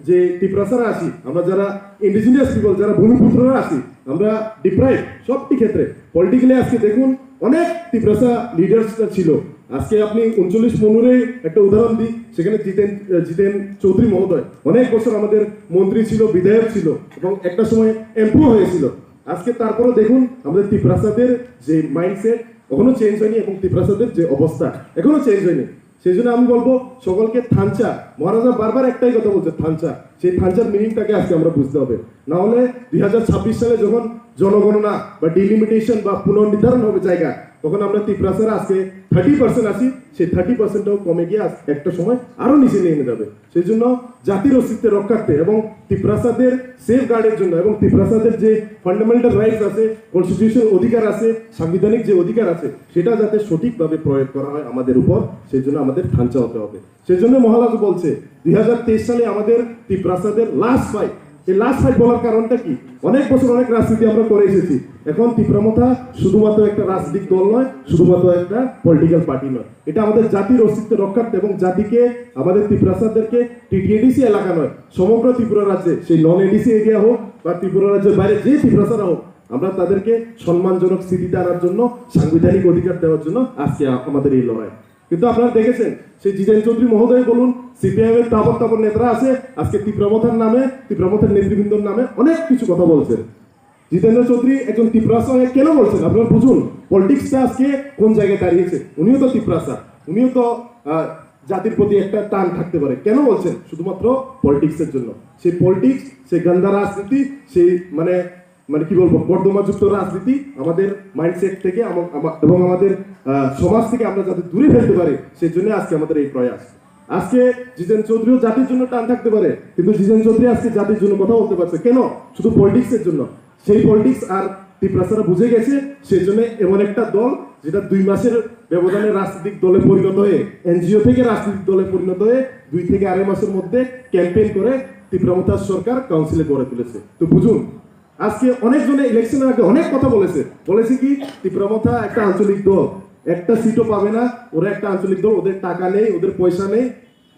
যে তিপ্রাসারা আছি, আমরা যারা ইন্ডিজিনাস পিপল, যারা ভূমিপুত্ররা আছি, আমরা ডিপ্রাইভ সবটি ক্ষেত্রে। পলিটিক্যালি আজকে দেখুন, অনেক তিপ্রাসা লিডার্স ছিল। আজকে আপনি ঊনচল্লিশ মনুরে একটা উদাহরণ দিই, সেখানে জিতেন, আহ, জিতেন চৌধুরী মহোদয় অনেক বছর আমাদের মন্ত্রী ছিল, বিধায়ক ছিল এবং একটা সময় এমপিও হয়েছিল। আজকে তারপরে দেখুন, আমাদের তিপ্রাসাদের যে মাইন্ডসেট এখনো চেঞ্জ হয়নি এবং তিপ্রাসাদের যে অবস্থা এখনো চেঞ্জ হয়নি। সেই জন্য আমি বলবো সকলকে থানচা, মহারাজা বারবার একটাই কথা বলছে, থানচা। সেই থানচার মিনিংটাকে আজকে আমরা বুঝতে হবে। না হলে দুই হাজার ছাব্বিশ সালে যখন জনগণনা বা ডিলিমিটেশন বা পুনর্নির্ধারণ হবে জায়গা, তখন আমরা তিপ্রাসারা আজকে থার্টি পার্সেন্ট আছি, সেই থার্টি পার্সেন্টটাও কমে গিয়ে আজ একটা সময় আরো নিচে নেমে যাবে। সেই জন্য জাতির অস্তিত্ব রক্ষার্থে এবং তিপ্রাসাদের সেফ গার্ডের জন্য এবং তিপ্রাসাদের যে ফান্ডামেন্টাল রাইটস আছে, কনস্টিটিউশনাল অধিকার আছে, সাংবিধানিক যে অধিকার আছে, সেটা যাতে সঠিকভাবে প্রয়োগ করা হয় আমাদের উপর, সেই জন্য আমাদের থানচা হতে হবে। সেই জন্য মহারাজ বলছে, দুই হাজার তেইশ সালে আমাদের তিপ্রাসাদের লাস্ট ফাইট। এই লাস্ট ফাইট বলার কারণটা কি? অনেক বছর অনেক রাজনীতি আমরা করে এসেছি। এখন তিপ্রা মথা শুধুমাত্র একটা রাজনৈতিক দল নয়, শুধুমাত্র একটা পলিটিক্যাল পার্টি নয়। এটা আমাদের জাতির অস্তিত্ব রক্ষার্থে এবং জাতিকে, আমাদের তিপ্রাসাদেরকে টিটিএডিসি এলাকা নয়, সমগ্র ত্রিপুরা রাজ্যে, সেই নন এডিসি এরিয়া হোক বা ত্রিপুরা রাজ্যের বাইরে যে তিপ্রাসারা হোক, আমরা তাদেরকে সম্মানজনক স্থিতিতে আনার জন্য, সাংবিধানিক অধিকার দেওয়ার জন্য আজকে আ-, আমাদের এই লড়াই। কিন্তু আপনারা দেখেছেন, সেই জিতেন চৌধুরী মহোদয় বলুন, সিপিআইএম এর তাবর তাবর নেতারা আছে, আজকে তিপ্রা মথার নামে, তিপ্রা মথার নেতৃবৃন্দর নামে অনেক কিছু কথা বলছেন। জিতেন্দ্র চৌধুরী একজন তিপ্রাসা হয়ে কেন বলছেন? আপনারা বুঝুন, পলিটিক্সটা আজকে কোন জায়গায় দাঁড়িয়েছে। উনিও তো তিপ্রাসা, উনিও তো আহ, জাতির প্রতি একটা টান থাকতে পারে। কেন বলছেন? শুধুমাত্র পলিটিক্সের জন্য। সেই পলিটিক্স, সেই গান্দা রাজনীতি, সেই মানে মানে কি বলবো, কর্দমাযুক্ত রাজনীতি আমাদের মাইন্ডসেট থেকে আমা-, আমা-, এবং আমাদের আহ, সমাজ থেকে আমরা যাতে দূরে ফেলতে পারি, সেই জন্য আজকে আমাদের এই প্রয়াস। আজকে জিতেন চৌধুরীও জাতির জন্য টান থাকতে পারে, কিন্তু জিতেন চৌধুরী আজকে জাতির জন্য কথা বলতে পারছে কেন? শুধু পলিটিক্সের জন্য। সেই পলিটিক্স আর তিপ্রাসারা বুঝে গেছে, সেই জন্য এমন একটা দল যেটা দুই মাসের ব্যবধানে রাজনৈতিক দলে পরিণত হয়ে, এনজিও থেকে রাজনৈতিক দলে পরিণত হয়ে দুই থেকে আড়াই মাসের মধ্যে ক্যাম্পেইন করে তিপ্রা মথা সরকার কাউন্সিলে গড়ে তুলেছে। তো বুঝুন, আজকে অনেকজনে ইলেকশনের আগে অনেক কথা বলেছে, বলেছে কি তিপ্রা মথা একটা আঞ্চলিক দল, একটা সিটও পাবে না, ওরা একটা আঞ্চলিক দল, ওদের টাকা নেই, ওদের পয়সা নেই।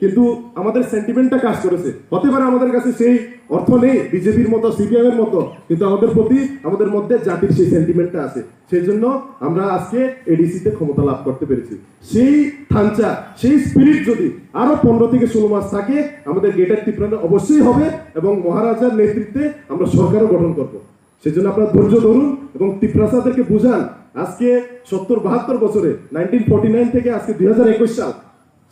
কিন্তু আমাদের সেন্টিমেন্টটা কাজ করেছে। হতে পারে আমাদের কাছে সেই অর্থ নেই বিজেপির মতো, সিপিএম এর মতো, কিন্তু আমাদের প্রতি, আমাদের মধ্যে জাতির সেই সেন্টিমেন্টটা আছে। সেই জন্য আমরা আজকে এডিসি তে ক্ষমতা লাভ করতে পেরেছি। সেই থানচা, সেই স্পিরিট যদি আরো পনেরো থেকে ষোলো মাস থাকে, আমাদের গ্রেটার ত্রিপুরা অবশ্যই হবে এবং মহারাজার নেতৃত্বে আমরা সরকারও গঠন করব। সেজন্য আপনারা ধৈর্য ধরুন এবং তিপ্রাসাদেরকে বুঝান। আজকে সত্তর বাহাত্তর বছরে, নাইনটিন ফর্টি নাইন থেকে আজকে দুই হাজার একুশ সাল,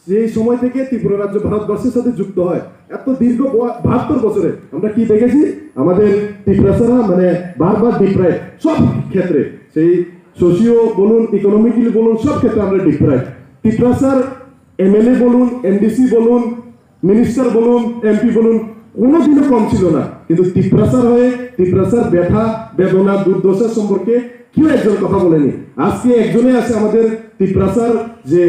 সেই সময় থেকে ত্রিপুরা রাজ্য ভারতবর্ষের সাথে যুক্ত হয়। এত দীর্ঘ ব-, বাহাত্তর বছরে আমরা কি দেখেছি? আমাদের তিপ্রাসারা মানে বারবার ডিপ্রাইভ, সব ক্ষেত্রে, সেই সোশিও বলুন, ইকোনমিক্যালি বলুন, সব ক্ষেত্রে আমরা ডিপ্রাইভ। তিপ্রাসার এমএলএ বলুন, এমডিসি বলুন, মিনিস্টার বলুন, এমপি বলুন, কোনোদিনও কম ছিল না। কিন্তু তিপ্রাসার হয়ে, তিপ্রাসার ব্যথা, বেদনা, দুর্দশা সম্পর্কে কেউ একজন কথা বলেনি। আজকে একজনে আছে আমাদের তিপ্রাসার যে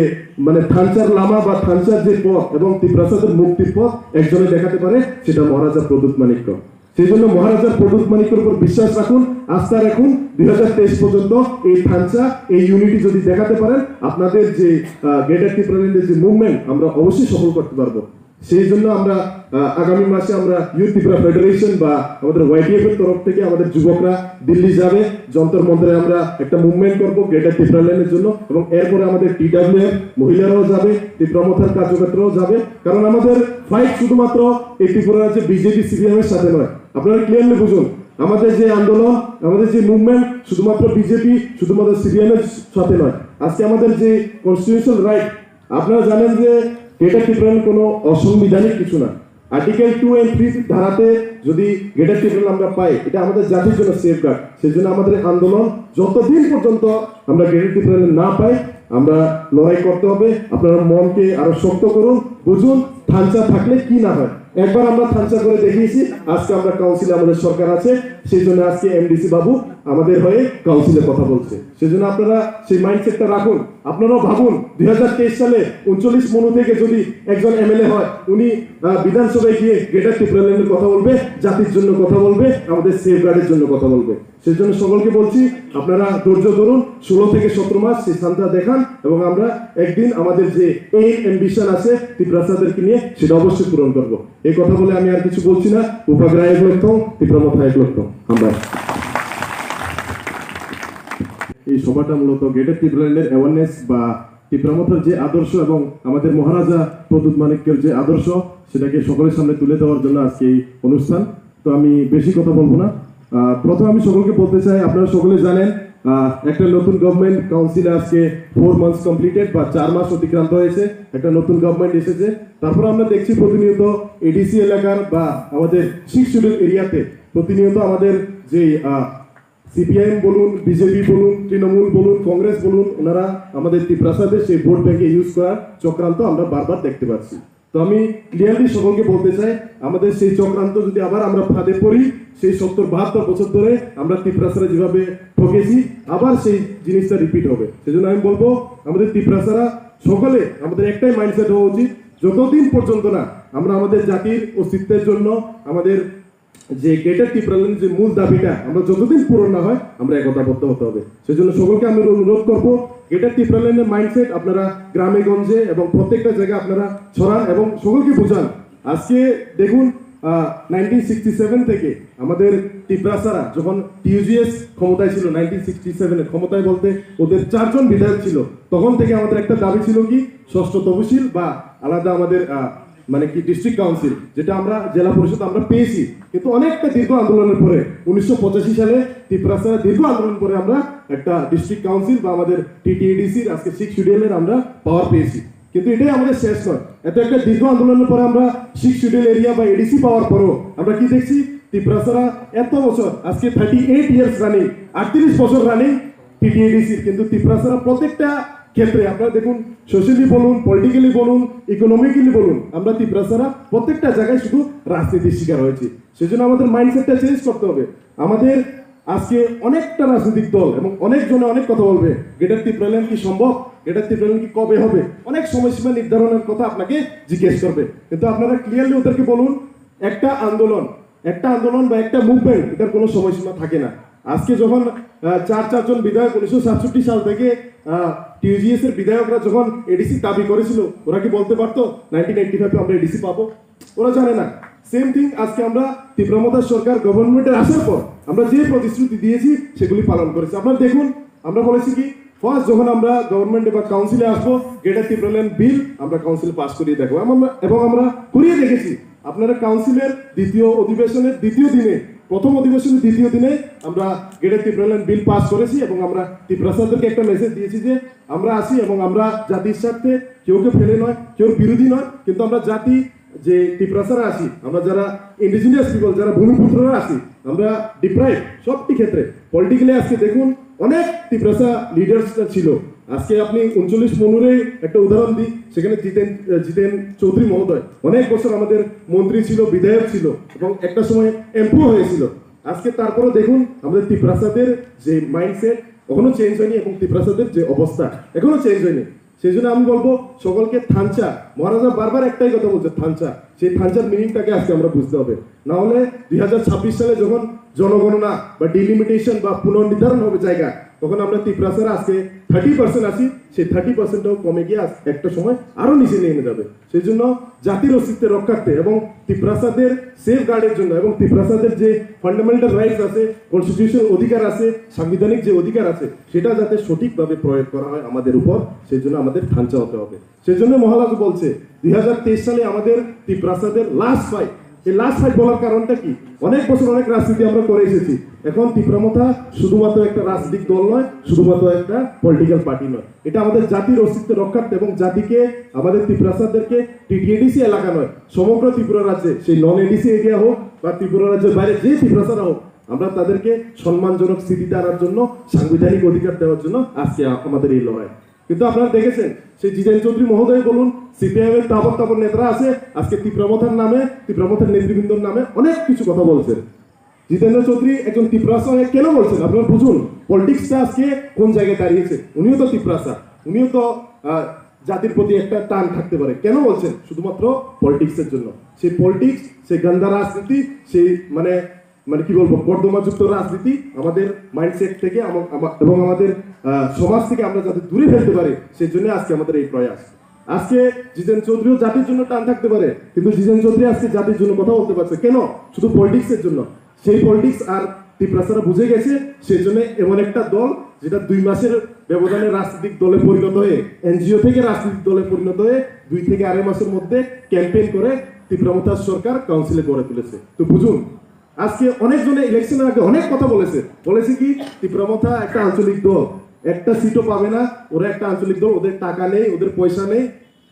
মানে থানচার লামা বা থানচার যে পথ এবং তিপ্রাসাদের মুক্তির পথ একজনে দেখাতে পারে, সেটা মহারাজা প্রদ্যুৎ মাণিক্য। সেই জন্য মহারাজা প্রদ্যুৎ মাণিক্যর উপর বিশ্বাস রাখুন, আস্থা রাখুন। দুই হাজার তেইশ পর্যন্ত এই থানচা, এই ইউনিটি যদি দেখাতে পারেন, আপনাদের যে গ্রেটার ত্রিপুরাল্যান্ডের যে মুভমেন্ট, আমরা অবশ্যই সফল করতে পারবো। সেই জন্য আমরা আহ, আগামী মাসে আমরা ইউথ ত্রিপুরা ফেডারেশন বা আমাদের ওয়াইটিএফ এর তরফ থেকে আমাদের যুবকরা দিল্লি যাবে, যন্তর মন্তরে আমরা একটা মুভমেন্ট করব গ্রেটার ত্রিপুরাল্যান্ডের জন্য, এবং এরপরে আমাদের টিডাব্লিউএফ মহিলারাও যাবে, ত্রিপুরা মথার কার্যকর্তারাও যাবে। কারণ আমাদের ফাইট শুধুমাত্র এই ত্রিপুরা রাজ্যে বিজেপি সিপিএম এর সাথে নয়। আপনারা ক্লিয়ারলি বুঝুন, আমাদের যে আন্দোলন, আমাদের যে মুভমেন্ট শুধুমাত্র বিজেপি, শুধুমাত্র সিপিএম এর সাথে নয়। আজকে আমাদের যে কনস্টিটিউশনাল রাইট, আপনারা জানেন যে গ্রেটার ত্রিপুরাল্যান্ড কোনো অসাংবিধানিক কিছু না। আর্টিকেল টু এন্ড থ্রি ধারাতে যদি গ্রেটার ত্রিপুরাল্যান্ড আমরা পাই, এটা আমাদের জাতির জন্য সেফগার্ড। সেই জন্য আমাদের আন্দোলন যতদিন পর্যন্ত আমরা গ্রেটার ত্রিপুরাল্যান্ড না পাই, আমরা লড়াই করতে হবে। আপনারা মনকে আরো শক্ত করুন, বুঝুন থানচা থাকলে কি না হয়। একবার আমরা থানচা করে দেখিয়েছি, আজকে আমরা কাউন্সিলে আমাদের সরকার আছে, সেই জন্য আজকে এমডিসি বাবু আমাদের হয়ে কাউন্সিলে কথা বলছে। সেই জন্য আপনারা সেই মাইন্ডসেটটা রাখুন। আপনারাও ভাবুন, দুই হাজার তেইশ সালে ঊনচল্লিশ মনু থেকে যদি একজন এমএলএ হয়, উনি আহ, বিধানসভায় গিয়ে গ্রেটার ত্রিপুরাল্যান্ডের কথা বলবে, জাতির জন্য কথা বলবে, আমাদের সেফগার্ডের জন্য কথা বলবে। সেই জন্য সকলকে বলছি, আপনারা ধৈর্য ধরুন, ষোলো থেকে সতেরো মাস সেই সান্তা দেখান এবং আমরা একদিন আমাদের যে এইম অ্যাম্বিশন আছে ত্রিপুরাসাদেরকে নিয়ে, সেটা অবশ্যই পূরণ করব। এই কথা বলে আমি আর কিছু বলছি না। উপাগ্রায় এক লক্ষ, ত্রিপুরা মথা এক লক্ষ। আমরা এই সভাটা মূলত গ্রেটার ত্রিপুরাল্যান্ডের অ্যাওয়ারনেস বা ত্রিপুরা মথার যে আদর্শ এবং আমাদের মহারাজা প্রদ্যুৎ মাণিক্যের যে আদর্শ, সেটাকে সকলের সামনে তুলে দেওয়ার জন্য আজকে এই অনুষ্ঠান। তো আমি বেশি কথা বলবো না। আহ, প্রথমে আমি সকলকে বলতে চাই, আপনারা সকলে জানেন, আহ, একটা নতুন গভর্নমেন্ট কাউন্সিলে আজকে ফোর মান্থস কমপ্লিটেড বা চার মাস অতিক্রান্ত হয়েছে, একটা নতুন গভর্নমেন্ট এসেছে। তারপর আমরা দেখছি প্রতিনিয়ত এডিসি এলাকার বা আমাদের সিক্স শিডিউল এরিয়াতে প্রতিনিয়ত আমাদের যে আহ, সিপিআইএম বলুন, বিজেপি বলুন, তৃণমূল বলুন, কংগ্রেস বলুন, ওনারা আমাদের ত্রিপ্রাসাদের সেই ভোট ব্যাংকে ইউজ করার চক্রান্ত আমরা বারবার দেখতে পাচ্ছি। তো আমি ক্লিয়ারলি সকলকে বলতে চাই, আমাদের সেই চক্রান্ত যদি আবার আমরা ফাঁদে পড়ি, সেই সত্তর বাহাত্তর বছর ধরে আমরা ত্রিপ্রাসারা যেভাবে ঠকেছি, আবার সেই জিনিসটা রিপিট হবে। সেজন্য আমি বলবো, আমাদের ত্রিপ্রাসারা সকলে আমাদের একটাই মাইন্ডসেট হওয়া উচিত, যতদিন পর্যন্ত না আমরা আমাদের জাতির অস্তিত্বের জন্য, আমাদের যে গ্রেটার ত্রিপুরাল্যান্ড যে মূল দাবিটা আমরা যতদিন পূরণ না হয়, আমরা একতাবদ্ধ হতে হবে। সেজন্য সকলকে আমি অনুরোধ করবো, গ্রেটার ত্রিপুরাল্যান্ডের মাইন্ডসেট আপনারা গ্রামে গঞ্জে এবং প্রত্যেকটা জায়গায় আপনারা ছড়ান এবং সকলকে বোঝান। আজকে দেখুন, নাইনটিন সিক্সটি সেভেন থেকে আমাদের ত্রিপ্রাসারা যখন টিইউজিএস ক্ষমতায় ছিল, নাইনটিন সিক্সটি সেভেনে ক্ষমতায় বলতে ওদের চারজন বিধায়ক ছিল, তখন থেকে আমাদের একটা দাবি ছিল কি, ষষ্ঠ তহসিল বা আলাদা আমাদের আহ, মানে কি ডিস্ট্রিক্ট কাউন্সিল, যেটা আমরা জেলা পরিষদ আমরা পেয়েছি, কিন্তু অনেকটা দীর্ঘ আন্দোলনের পরে উনিশশো পঁচাশি সালে ত্রিপ্রাসারা দীর্ঘ আন্দোলন করে আমরা একটা ডিস্ট্রিক্ট কাউন্সিল বা আমাদের টিটিএডিসির আজকে সিক্স শিডিউলের আমরা পাওয়ার পেয়েছি। কিন্তু এটাই আমাদের শেষ নয়, এত একটা দীর্ঘ আন্দোলনের পরে আমরা সিক্স শিডিউল এরিয়া বা এডিসি পাওয়ার পরেও আমরা কি দেখছি, তিপ্রাসারা এত বছর, আজকে থার্টি এইট ইয়ার্স রানিং, আটত্রিশ বছর রানিং টিটিএডিসি, কিন্তু তিপ্রাসারা প্রত্যেকটা ক্ষেত্রে আপনারা দেখুন, সোশ্যালি বলুন, পলিটিক্যালি বলুন, ইকোনমিক্যালি বলুন, আমরা তিপ্রাসারা প্রত্যেকটা জায়গায় শুধু রাজনীতির শিকার হয়েছি। সেজন্য আমাদের মাইন্ডসেটটা চেঞ্জ করতে হবে। আমাদের আজকে অনেকটা রাজনৈতিক দল এবং অনেকজনে অনেক কথা বলবে, গ্রেটার তিপ্রাল্যান্ড কি সম্ভব, গ্রেটার তিপ্রাল্যান্ড কি কবে হবে, অনেক সময়সীমা নির্ধারণের কথা আপনাকে জিজ্ঞেস করবে। কিন্তু আপনারা ক্লিয়ারলি ওদেরকে বলুন, একটা আন্দোলন, একটা আন্দোলন বা একটা মুভমেন্ট, এটার কোনো সময়সীমা থাকে না। আজকে যখন আহ, চার চারজন বিধায়ক উনিশশো সাতষট্টি সাল থেকে টিউজিএস এর বিধায়করা যখন এডিসি দাবি করেছিল, ওরা কি বলতে পারতো নাইনটিন এইটটি ফাইভে আমরা এডিসি পাবো? ওরা জানে না। সেম থিং, আজকে আমরা তিপ্রা মথা সরকার গভর্নমেন্টের আসার পর আমরা যে প্রতিশ্রুতি দিয়েছি, সেগুলি পালন করেছি। আপনারা দেখুন, আমরা বলেছি কি, ফার্স্ট যখন আমরা গভর্নমেন্টে বা কাউন্সিলে আসবো, গ্রেটার তিপ্রাল্যান্ড বিল আমরা কাউন্সিলে পাস করিয়ে দেখবো। এবং আমরা, এবং আমরা করিয়ে দেখেছি। আপনারা কাউন্সিলের দ্বিতীয় অধিবেশনের দ্বিতীয় দিনে, প্রথম অধিবেশনের দ্বিতীয় দিনে আমরা গ্রেটার তিপ্রাল্যান্ড বিল পাস করেছি এবং আমরা তিপ্রাসাদেরকে একটা মেসেজ দিয়েছি যে আমরা আছি এবং আমরা জাতির স্বার্থে কেউকে ফেলে নয়, কেউর বিরোধী নয়, কিন্তু আমরা জাতি যে তিপ্রাসারা আছি, আমরা যারা ইন্ডিজিনাস পিপল, যারা ভূমিপুত্ররা আছি, আমরা ডিপ্রাইভ সবটি ক্ষেত্রে। পলিটিক্যালি আজকে দেখুন, অনেক তিপ্রাসা লিডার্সরা ছিল। আজকে আপনি ঊনচল্লিশ মনুরে একটা উদাহরণ দিই, সেখানে জিতেন, জিতেন চৌধুরী মহোদয় অনেক বছর আমাদের মন্ত্রী ছিল, বিধায়ক ছিল এবং একটা সময় এমপিও হয়েছিল। আজকে তারপরে দেখুন, আমাদের তিপ্রাসাদের যে মাইন্ডসেট এখনো চেঞ্জ হয়নি এবং তিপ্রাসাদের যে অবস্থা এখনো চেঞ্জ হয়নি। সেই জন্য আমি বলবো সকলকে থানচা, মহারাজা বারবার একটাই কথা বলছে, থানচা। সেই থানচার মিনিংটাকে আজকে আমরা বুঝতে হবে। না হলে দুই হাজার ছাব্বিশ সালে যখন জনগণনা বা ডিলিমিটেশন বা পুনর্নির্ধারণ হবে জায়গা, তখন আমরা তিপ্রাসারা আজকে থার্টি পার্সেন্ট আছি, সেই থার্টি পার্সেন্টটাও কমে গিয়ে আজ একটা সময় আরো নিচে নেমে যাবে। সেই জন্য জাতির অস্তিত্ব রক্ষার্থে এবং তিপ্রাসাদের সেফগার্ডের জন্য এবং তিপ্রাসাদের যে ফান্ডামেন্টাল রাইটস আছে, কনস্টিটিউশনাল অধিকার আছে, সাংবিধানিক যে অধিকার আছে, সেটা যাতে সঠিকভাবে প্রয়োগ করা হয় আমাদের উপর, সেই জন্য আমাদের থানচা হতে হবে। সেই জন্য মহারাজ বলছে, দুই হাজার তেইশ সালে আমাদের তিপ্রাসাদের লাস্ট ফাইট। এই লাস্ট ফাইট বলার কারণটা কি? অনেক বছর অনেক রাজনীতি আমরা করে এসেছি। এখন তিপ্রা মথা শুধুমাত্র একটা রাজনৈতিক দল নয়, শুধুমাত্র একটা পলিটিক্যাল পার্টি নয়। এটা আমাদের জাতির অস্তিত্ব রক্ষার্থে এবং জাতিকে, আমাদের তিপ্রাসাদেরকে টিটিএডিসি এলাকা নয়, সমগ্র ত্রিপুরা রাজ্যে, সেই নন এডিসি এরিয়া হোক বা ত্রিপুরা রাজ্যের বাইরে যে তিপ্রাসারা হোক, আমরা তাদেরকে সম্মানজনক স্থিতিতে আনার জন্য, সাংবিধানিক অধিকার দেওয়ার জন্য আজকে আ-, আমাদের এই লড়াই। কিন্তু আপনারা দেখেছেন, সেই জিতেন চৌধুরী মহোদয় বলুন, সিপিআইএম এর তাবর তাবর নেতারা আছে, আজকে তিপ্রা মথার নামে, তিপ্রা মথার নেতৃবৃন্দর নামে অনেক কিছু কথা বলছেন। জিতেন্দ্র চৌধুরী একজন তিপ্রাসা হয়ে কেন বলছেন? আপনারা বুঝুন, পলিটিক্সটা আজকে কোন জায়গায় দাঁড়িয়েছে। উনিও তো তিপ্রাসা, উনিও তো আহ, জাতির প্রতি একটা টান থাকতে পারে। কেন বলছেন? শুধুমাত্র পলিটিক্সের জন্য। সেই পলিটিক্স, সেই গান্দা রাজনীতি, সেই মানে, মানে কি বলবো, কর্দমাযুক্ত রাজনীতি আমাদের মাইন্ডসেট থেকে আমা-, আমা-, এবং আমাদের আহ, সমাজ থেকে আমরা যাতে দূরে ফেলতে পারি, সেই জন্য আজকে আমাদের এই প্রয়াস। আজকে জিতেন চৌধুরীও জাতির জন্য টান থাকতে পারে, কিন্তু জিতেন চৌধুরী আজকে জাতির জন্য কথা বলতে পারছে। কেন? শুধু পলিটিক্সের জন্য। সেই পলিটিক্স আর তিপ্রাসারা বুঝে গেছে, সেই জন্য এমন একটা দল যেটা দুই মাসের ব্যবধানে রাজনৈতিক দলে পরিণত হয়ে, এনজিও থেকে রাজনৈতিক দলে পরিণত হয়ে দুই থেকে আড়াই মাসের মধ্যে ক্যাম্পেইন করে তিপ্রা মথার সরকার কাউন্সিলে গড়ে তুলেছে। তো বুঝুন, আজকে অনেকজনে ইলেকশনের আগে অনেক কথা বলেছে, বলেছে কি তিপ্রা মথা একটা আঞ্চলিক দল, একটা সিটও পাবে না, ওরা একটা আঞ্চলিক দল, ওদের টাকা নেই, ওদের পয়সা নেই।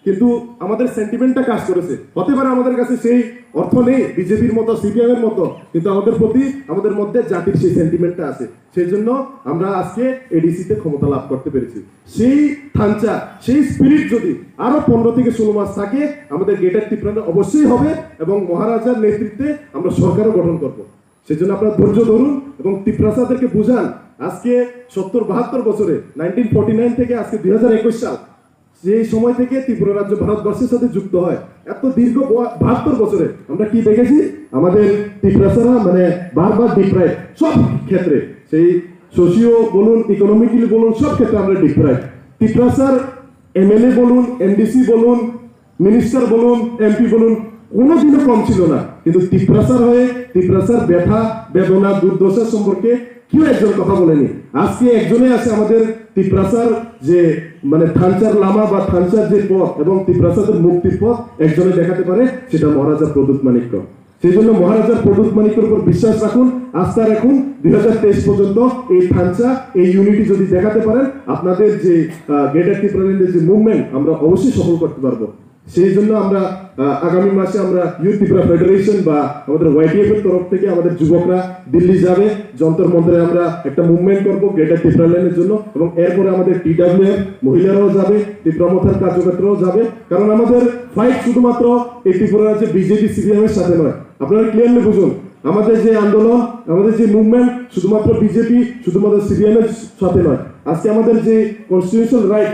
কিন্তু আমাদের সেন্টিমেন্টটা কাজ করেছে। হতে পারে আমাদের কাছে সেই অর্থ নেই বিজেপির মতো, সিপিএম এর মতো, কিন্তু আমাদের প্রতি, আমাদের মধ্যে জাতির সেই সেন্টিমেন্টটা আছে। সেই জন্য আমরা আজকে এডিসি তে ক্ষমতা লাভ করতে পেরেছি। সেই থানচা, সেই স্পিরিট যদি আরো পনেরো থেকে ষোলো মাস থাকে, আমাদের গ্রেটার তিপ্রাল্যান্ড অবশ্যই হবে এবং মহারাজার নেতৃত্বে আমরা সরকারও গঠন করব। সেই জন্য আপনারা ধৈর্য ধরুন এবং তিপ্রাসাদেরকে বুঝান। আজকে সত্তর বাহাত্তর বছরে, নাইনটিন ফর্টি নাইন থেকে আজকে দুই হাজার একুশ সাল, সেই সময় থেকে ত্রিপুরা রাজ্য ভারতবর্ষের সাথে যুক্ত হয়, এত দীর্ঘ ব-, বাহাত্তর বছরে আমরা কি দেখেছি? আমাদের তিপ্রাসারা মানে বারবার ডিপ্রাইভ সব ক্ষেত্রে, সেই সোশিও বলুন, ইকোনমিক্যালি বলুন, সব ক্ষেত্রে আমরা ডিপ্রাইভ। তিপ্রাসার এমএলএ বলুন, এমডিসি বলুন, মিনিস্টার বলুন, এমপি বলুন, কোনোদিনও কম ছিল না। কিন্তু তিপ্রাসার হয়ে, তিপ্রাসার ব্যথা, বেদনা, দুর্দশা সম্পর্কে কেউ একজন কথা বলেনি। আজকে একজনে আছে আমাদের তিপ্রাসার যে মানে থানচার লামা বা থানচার যে পথ এবং তিপ্রাসাদের মুক্তির পথ একজনে দেখাতে পারে, সেটা মহারাজা প্রদ্যুৎ মাণিক্য। সেই জন্য মহারাজার প্রদ্যুৎ মাণিক্যর উপর বিশ্বাস রাখুন, আস্থা রাখুন। দুই হাজার তেইশ পর্যন্ত এই থানচা, এই ইউনিটি যদি দেখাতে পারেন, আপনাদের যে আহ, গ্রেটার ত্রিপুরাল্যান্ডের যে মুভমেন্ট, আমরা অবশ্যই সফল করতে পারবো। সেই জন্য আমরা, আহ, আগামী মাসে আমরা ইউথ ত্রিপুরা ফেডারেশন বা আমাদের ওয়াইটিএফ এর তরফ থেকে আমাদের যুবকরা দিল্লি যাবে, যন্তর মন্তরে আমরা একটা মুভমেন্ট করব গ্রেটার টিপ্রাল্যান্ডের জন্য, এবং এরপরে আমাদের টিডাব্লিউএফ মহিলারাও যাবে, ত্রিপুরা মথার কার্যকর্তারাও যাবে। কারণ আমাদের ফাইট শুধুমাত্র এই ত্রিপুরা রাজ্যে বিজেপি সিপিএম এর সাথে নয়। আপনারা ক্লিয়ারলি বুঝুন, আমাদের যে আন্দোলন, আমাদের যে মুভমেন্ট শুধুমাত্র বিজেপি, শুধুমাত্র সিপিএম এর সাথে নয়। আজকে আমাদের যে কনস্টিটিউশনাল রাইট,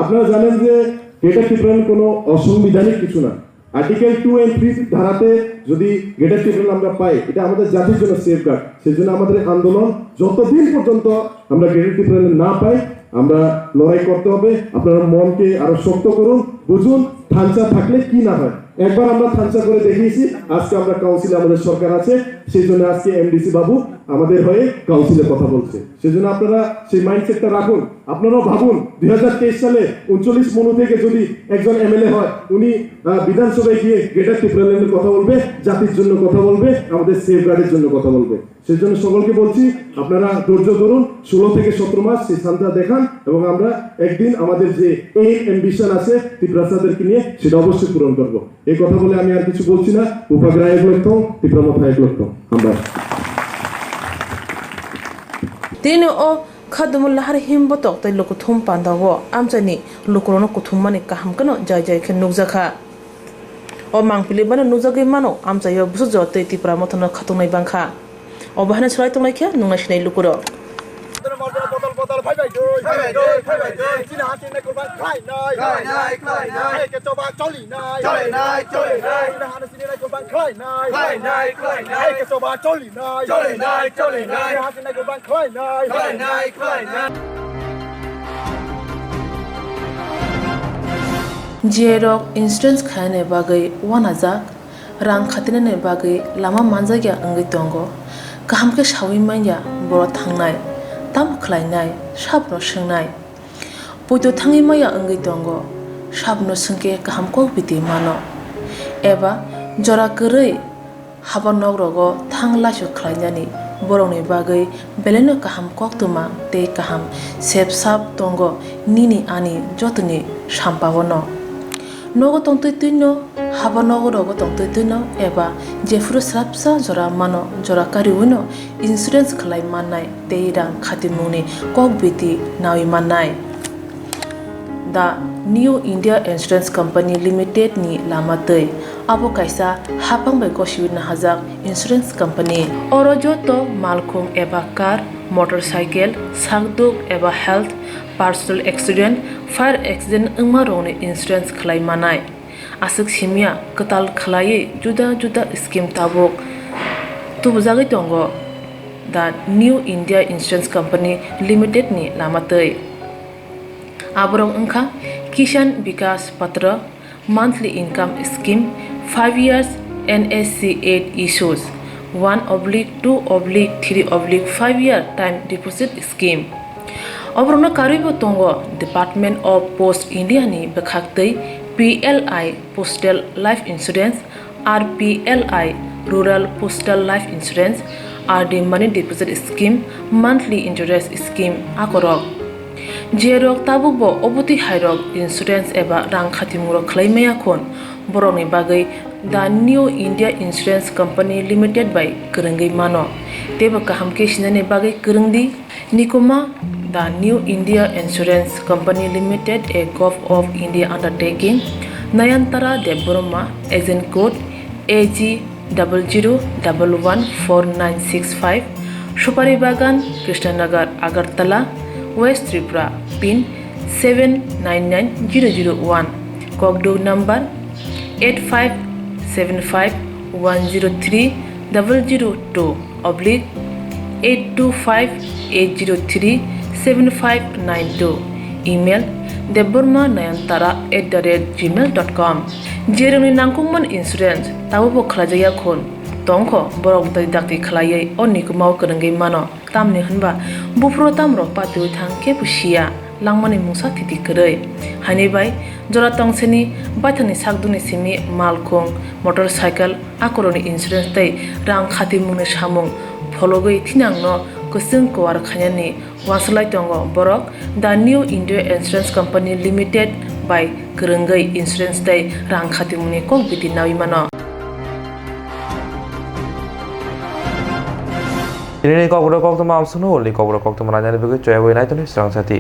আপনারা জানেন যে গ্রেটার টিপ্রাল্যান্ড কোনো অসাংবিধানিক কিছু না। আর্টিকেল টু এন্ড থ্রি ধারাতে যদি গ্রেটার টিপ্রাল্যান্ড আমরা পাই, এটা আমাদের জাতির জন্য সেফগার্ড। সেই জন্য আমাদের এই আন্দোলন যতদিন পর্যন্ত আমরা গ্রেটার টিপ্রাল্যান্ড না পাই, আমরা লড়াই করতে হবে। আপনারা মনকে আরো শক্ত করুন, বুঝুন থানচা থাকলে কি না হয়। একবার আমরা থানচা করে দেখিয়েছি, আজকে আমরা কাউন্সিলে আমাদের সরকার আছে, সেই জন্য আজকে এমডিসি বাবু আমাদের হয়ে কাউন্সিলে কথা বলছে। সেই জন্য আপনারা সেই মাইন্ডসেটটা রাখুন। আপনারাও ভাবুন, দুই হাজার তেইশ সালে ঊনচল্লিশ মনু থেকে যদি একজন এমএলএ হয়, উনি, আহ, বিধানসভায় গিয়ে গ্রেটার টিপ্রাল্যান্ডের কথা বলবে, জাতির জন্য কথা বলবে, আমাদের সেফগার্ডের জন্য কথা বলবে। সেই জন্য সকলকে বলছি, আপনারা ধৈর্য ধরুন, ষোলো থেকে সতেরো মাস সেই সান্তা দেখান, এবং আমরা একদিন আমাদের যে এইম অ্যাম্বিশন আছে ত্রিপুরাসাদেরকে নিয়ে, সেটা অবশ্যই পূরণ করব। এই কথা বলে আমি আর কিছু বলছি না। Upagrai ekloktong, Tipra Motha ekloktong. Hambai. Tini o Khadumul lahar him botok tei lukuthum panda o amchaini lukurokno kuthum mani kaham kheno jai jai khe nukjakha. O mangpili bano nukjagwi mano amchaio busujo tei Tipra Mothano khatungnai bangkha. Obo haino swlai tongnai khe nungnai sinai lukurok. Bodol bodol phaibai doi, phaibai doi, phaibai doi. Chini hati nai kurban khlainai, khlainai, khlainai. Hai khe choba cholinai, cholinai, cholinai. Chini hati Khlainai, khlainai. Hai khe choba cholinai. Cholinai, cholinai. Hai khe nai kwbang khlainai. Khlainai, khlainai. J rok insurance khainani bagwi uanajak, rang khatinani bagwi lama manjakya wngwi tongo. Kaham khe saui manya borok thangnai, tamo khlainai, sabono swngnai. Poito thangwi maya wngwi tongo, sabono swngkhe kaham kok biti mano. Eba jora kwrwi haba nokrogo thang laisu khlainani borokni bagwi belaino kaham koktwma tei kaham sep sap tongo nini ani jotoni sampaono. Nogo tongtwi twino, haba nogo rogo tongtwi twino eba jephuru swrapsa jora mano, jora kariwino insurance khlai mannai tei rang khatimungni kok biti naui mannai. The New India Insurance Company Limited ni lama twi. Abo kaisa haphang bai gosiwi nahajak insurance company. Oro joto malkhung eba car, motorcycle, sakduk eba health, personal accident, fire accident wngma rokni insurance khlai manai. Aswk simya kwtal khwlaiwi juda juda scheme tabuk tubujagwi tongo the New India Insurance Company Limited ni lama twi. Aborok wngkha Kisan Vikas Patra, monthly income scheme, five years N S C eight issues, one oblique two oblique three oblique five year time deposit scheme. Oborokno karwibo tongo Department of Post India ni bwkhaktwi P L I Postal Life Insurance, R P L I Rural Postal Life Insurance, R D Money Deposit Scheme, Monthly Interest Scheme akorok. Jerok tabukbo obotwi hairok insurance eba rang khatimung rok khlai maya khon, borokni bagwi The New India Insurance Company Limited bai kwrwngwi mano. Teibo kaham khe sinani bagwi kwrwng di. Nikuma, The New India Insurance Company Limited, a Govt of India undertaking, Nayantara Debbarma, agent code A G double zero double one four nine six five, Supari Bagan, Krishnanagar, Agartala, West Tripura, pin seven nine nine zero zero one, kokduk number eight five seven five one zero three double zero two oblique eight two five eight zero three seven five nine two, email debbarma nayantara at the rate gmail dot com. Jerokni nangkukmani insurance tabukbo khlaijakya khun tongkho, borok dai dakti khlaiwi o nikumao kwrwngwi mano. Tamni hwnba buphuru tamrok patiwi thang kebo siya, langmani mungsa thiti kwrwi. Haini bai jora tongsini baithangni sakduni simi malkhung, motorcycle, akorokni insurance tei rang khatimungni samung phologwi thinangno kwchwng kuar khainani uansuk lai tongo borok The New India Insurance Company Limited bai kwrwngwi insurance tei rang khatimungni kok biti nawi mano. Tinini kokborok koktwma amsukno ulni kokborok koktwma nainani bagwi choyagwi naitonwi srang sati.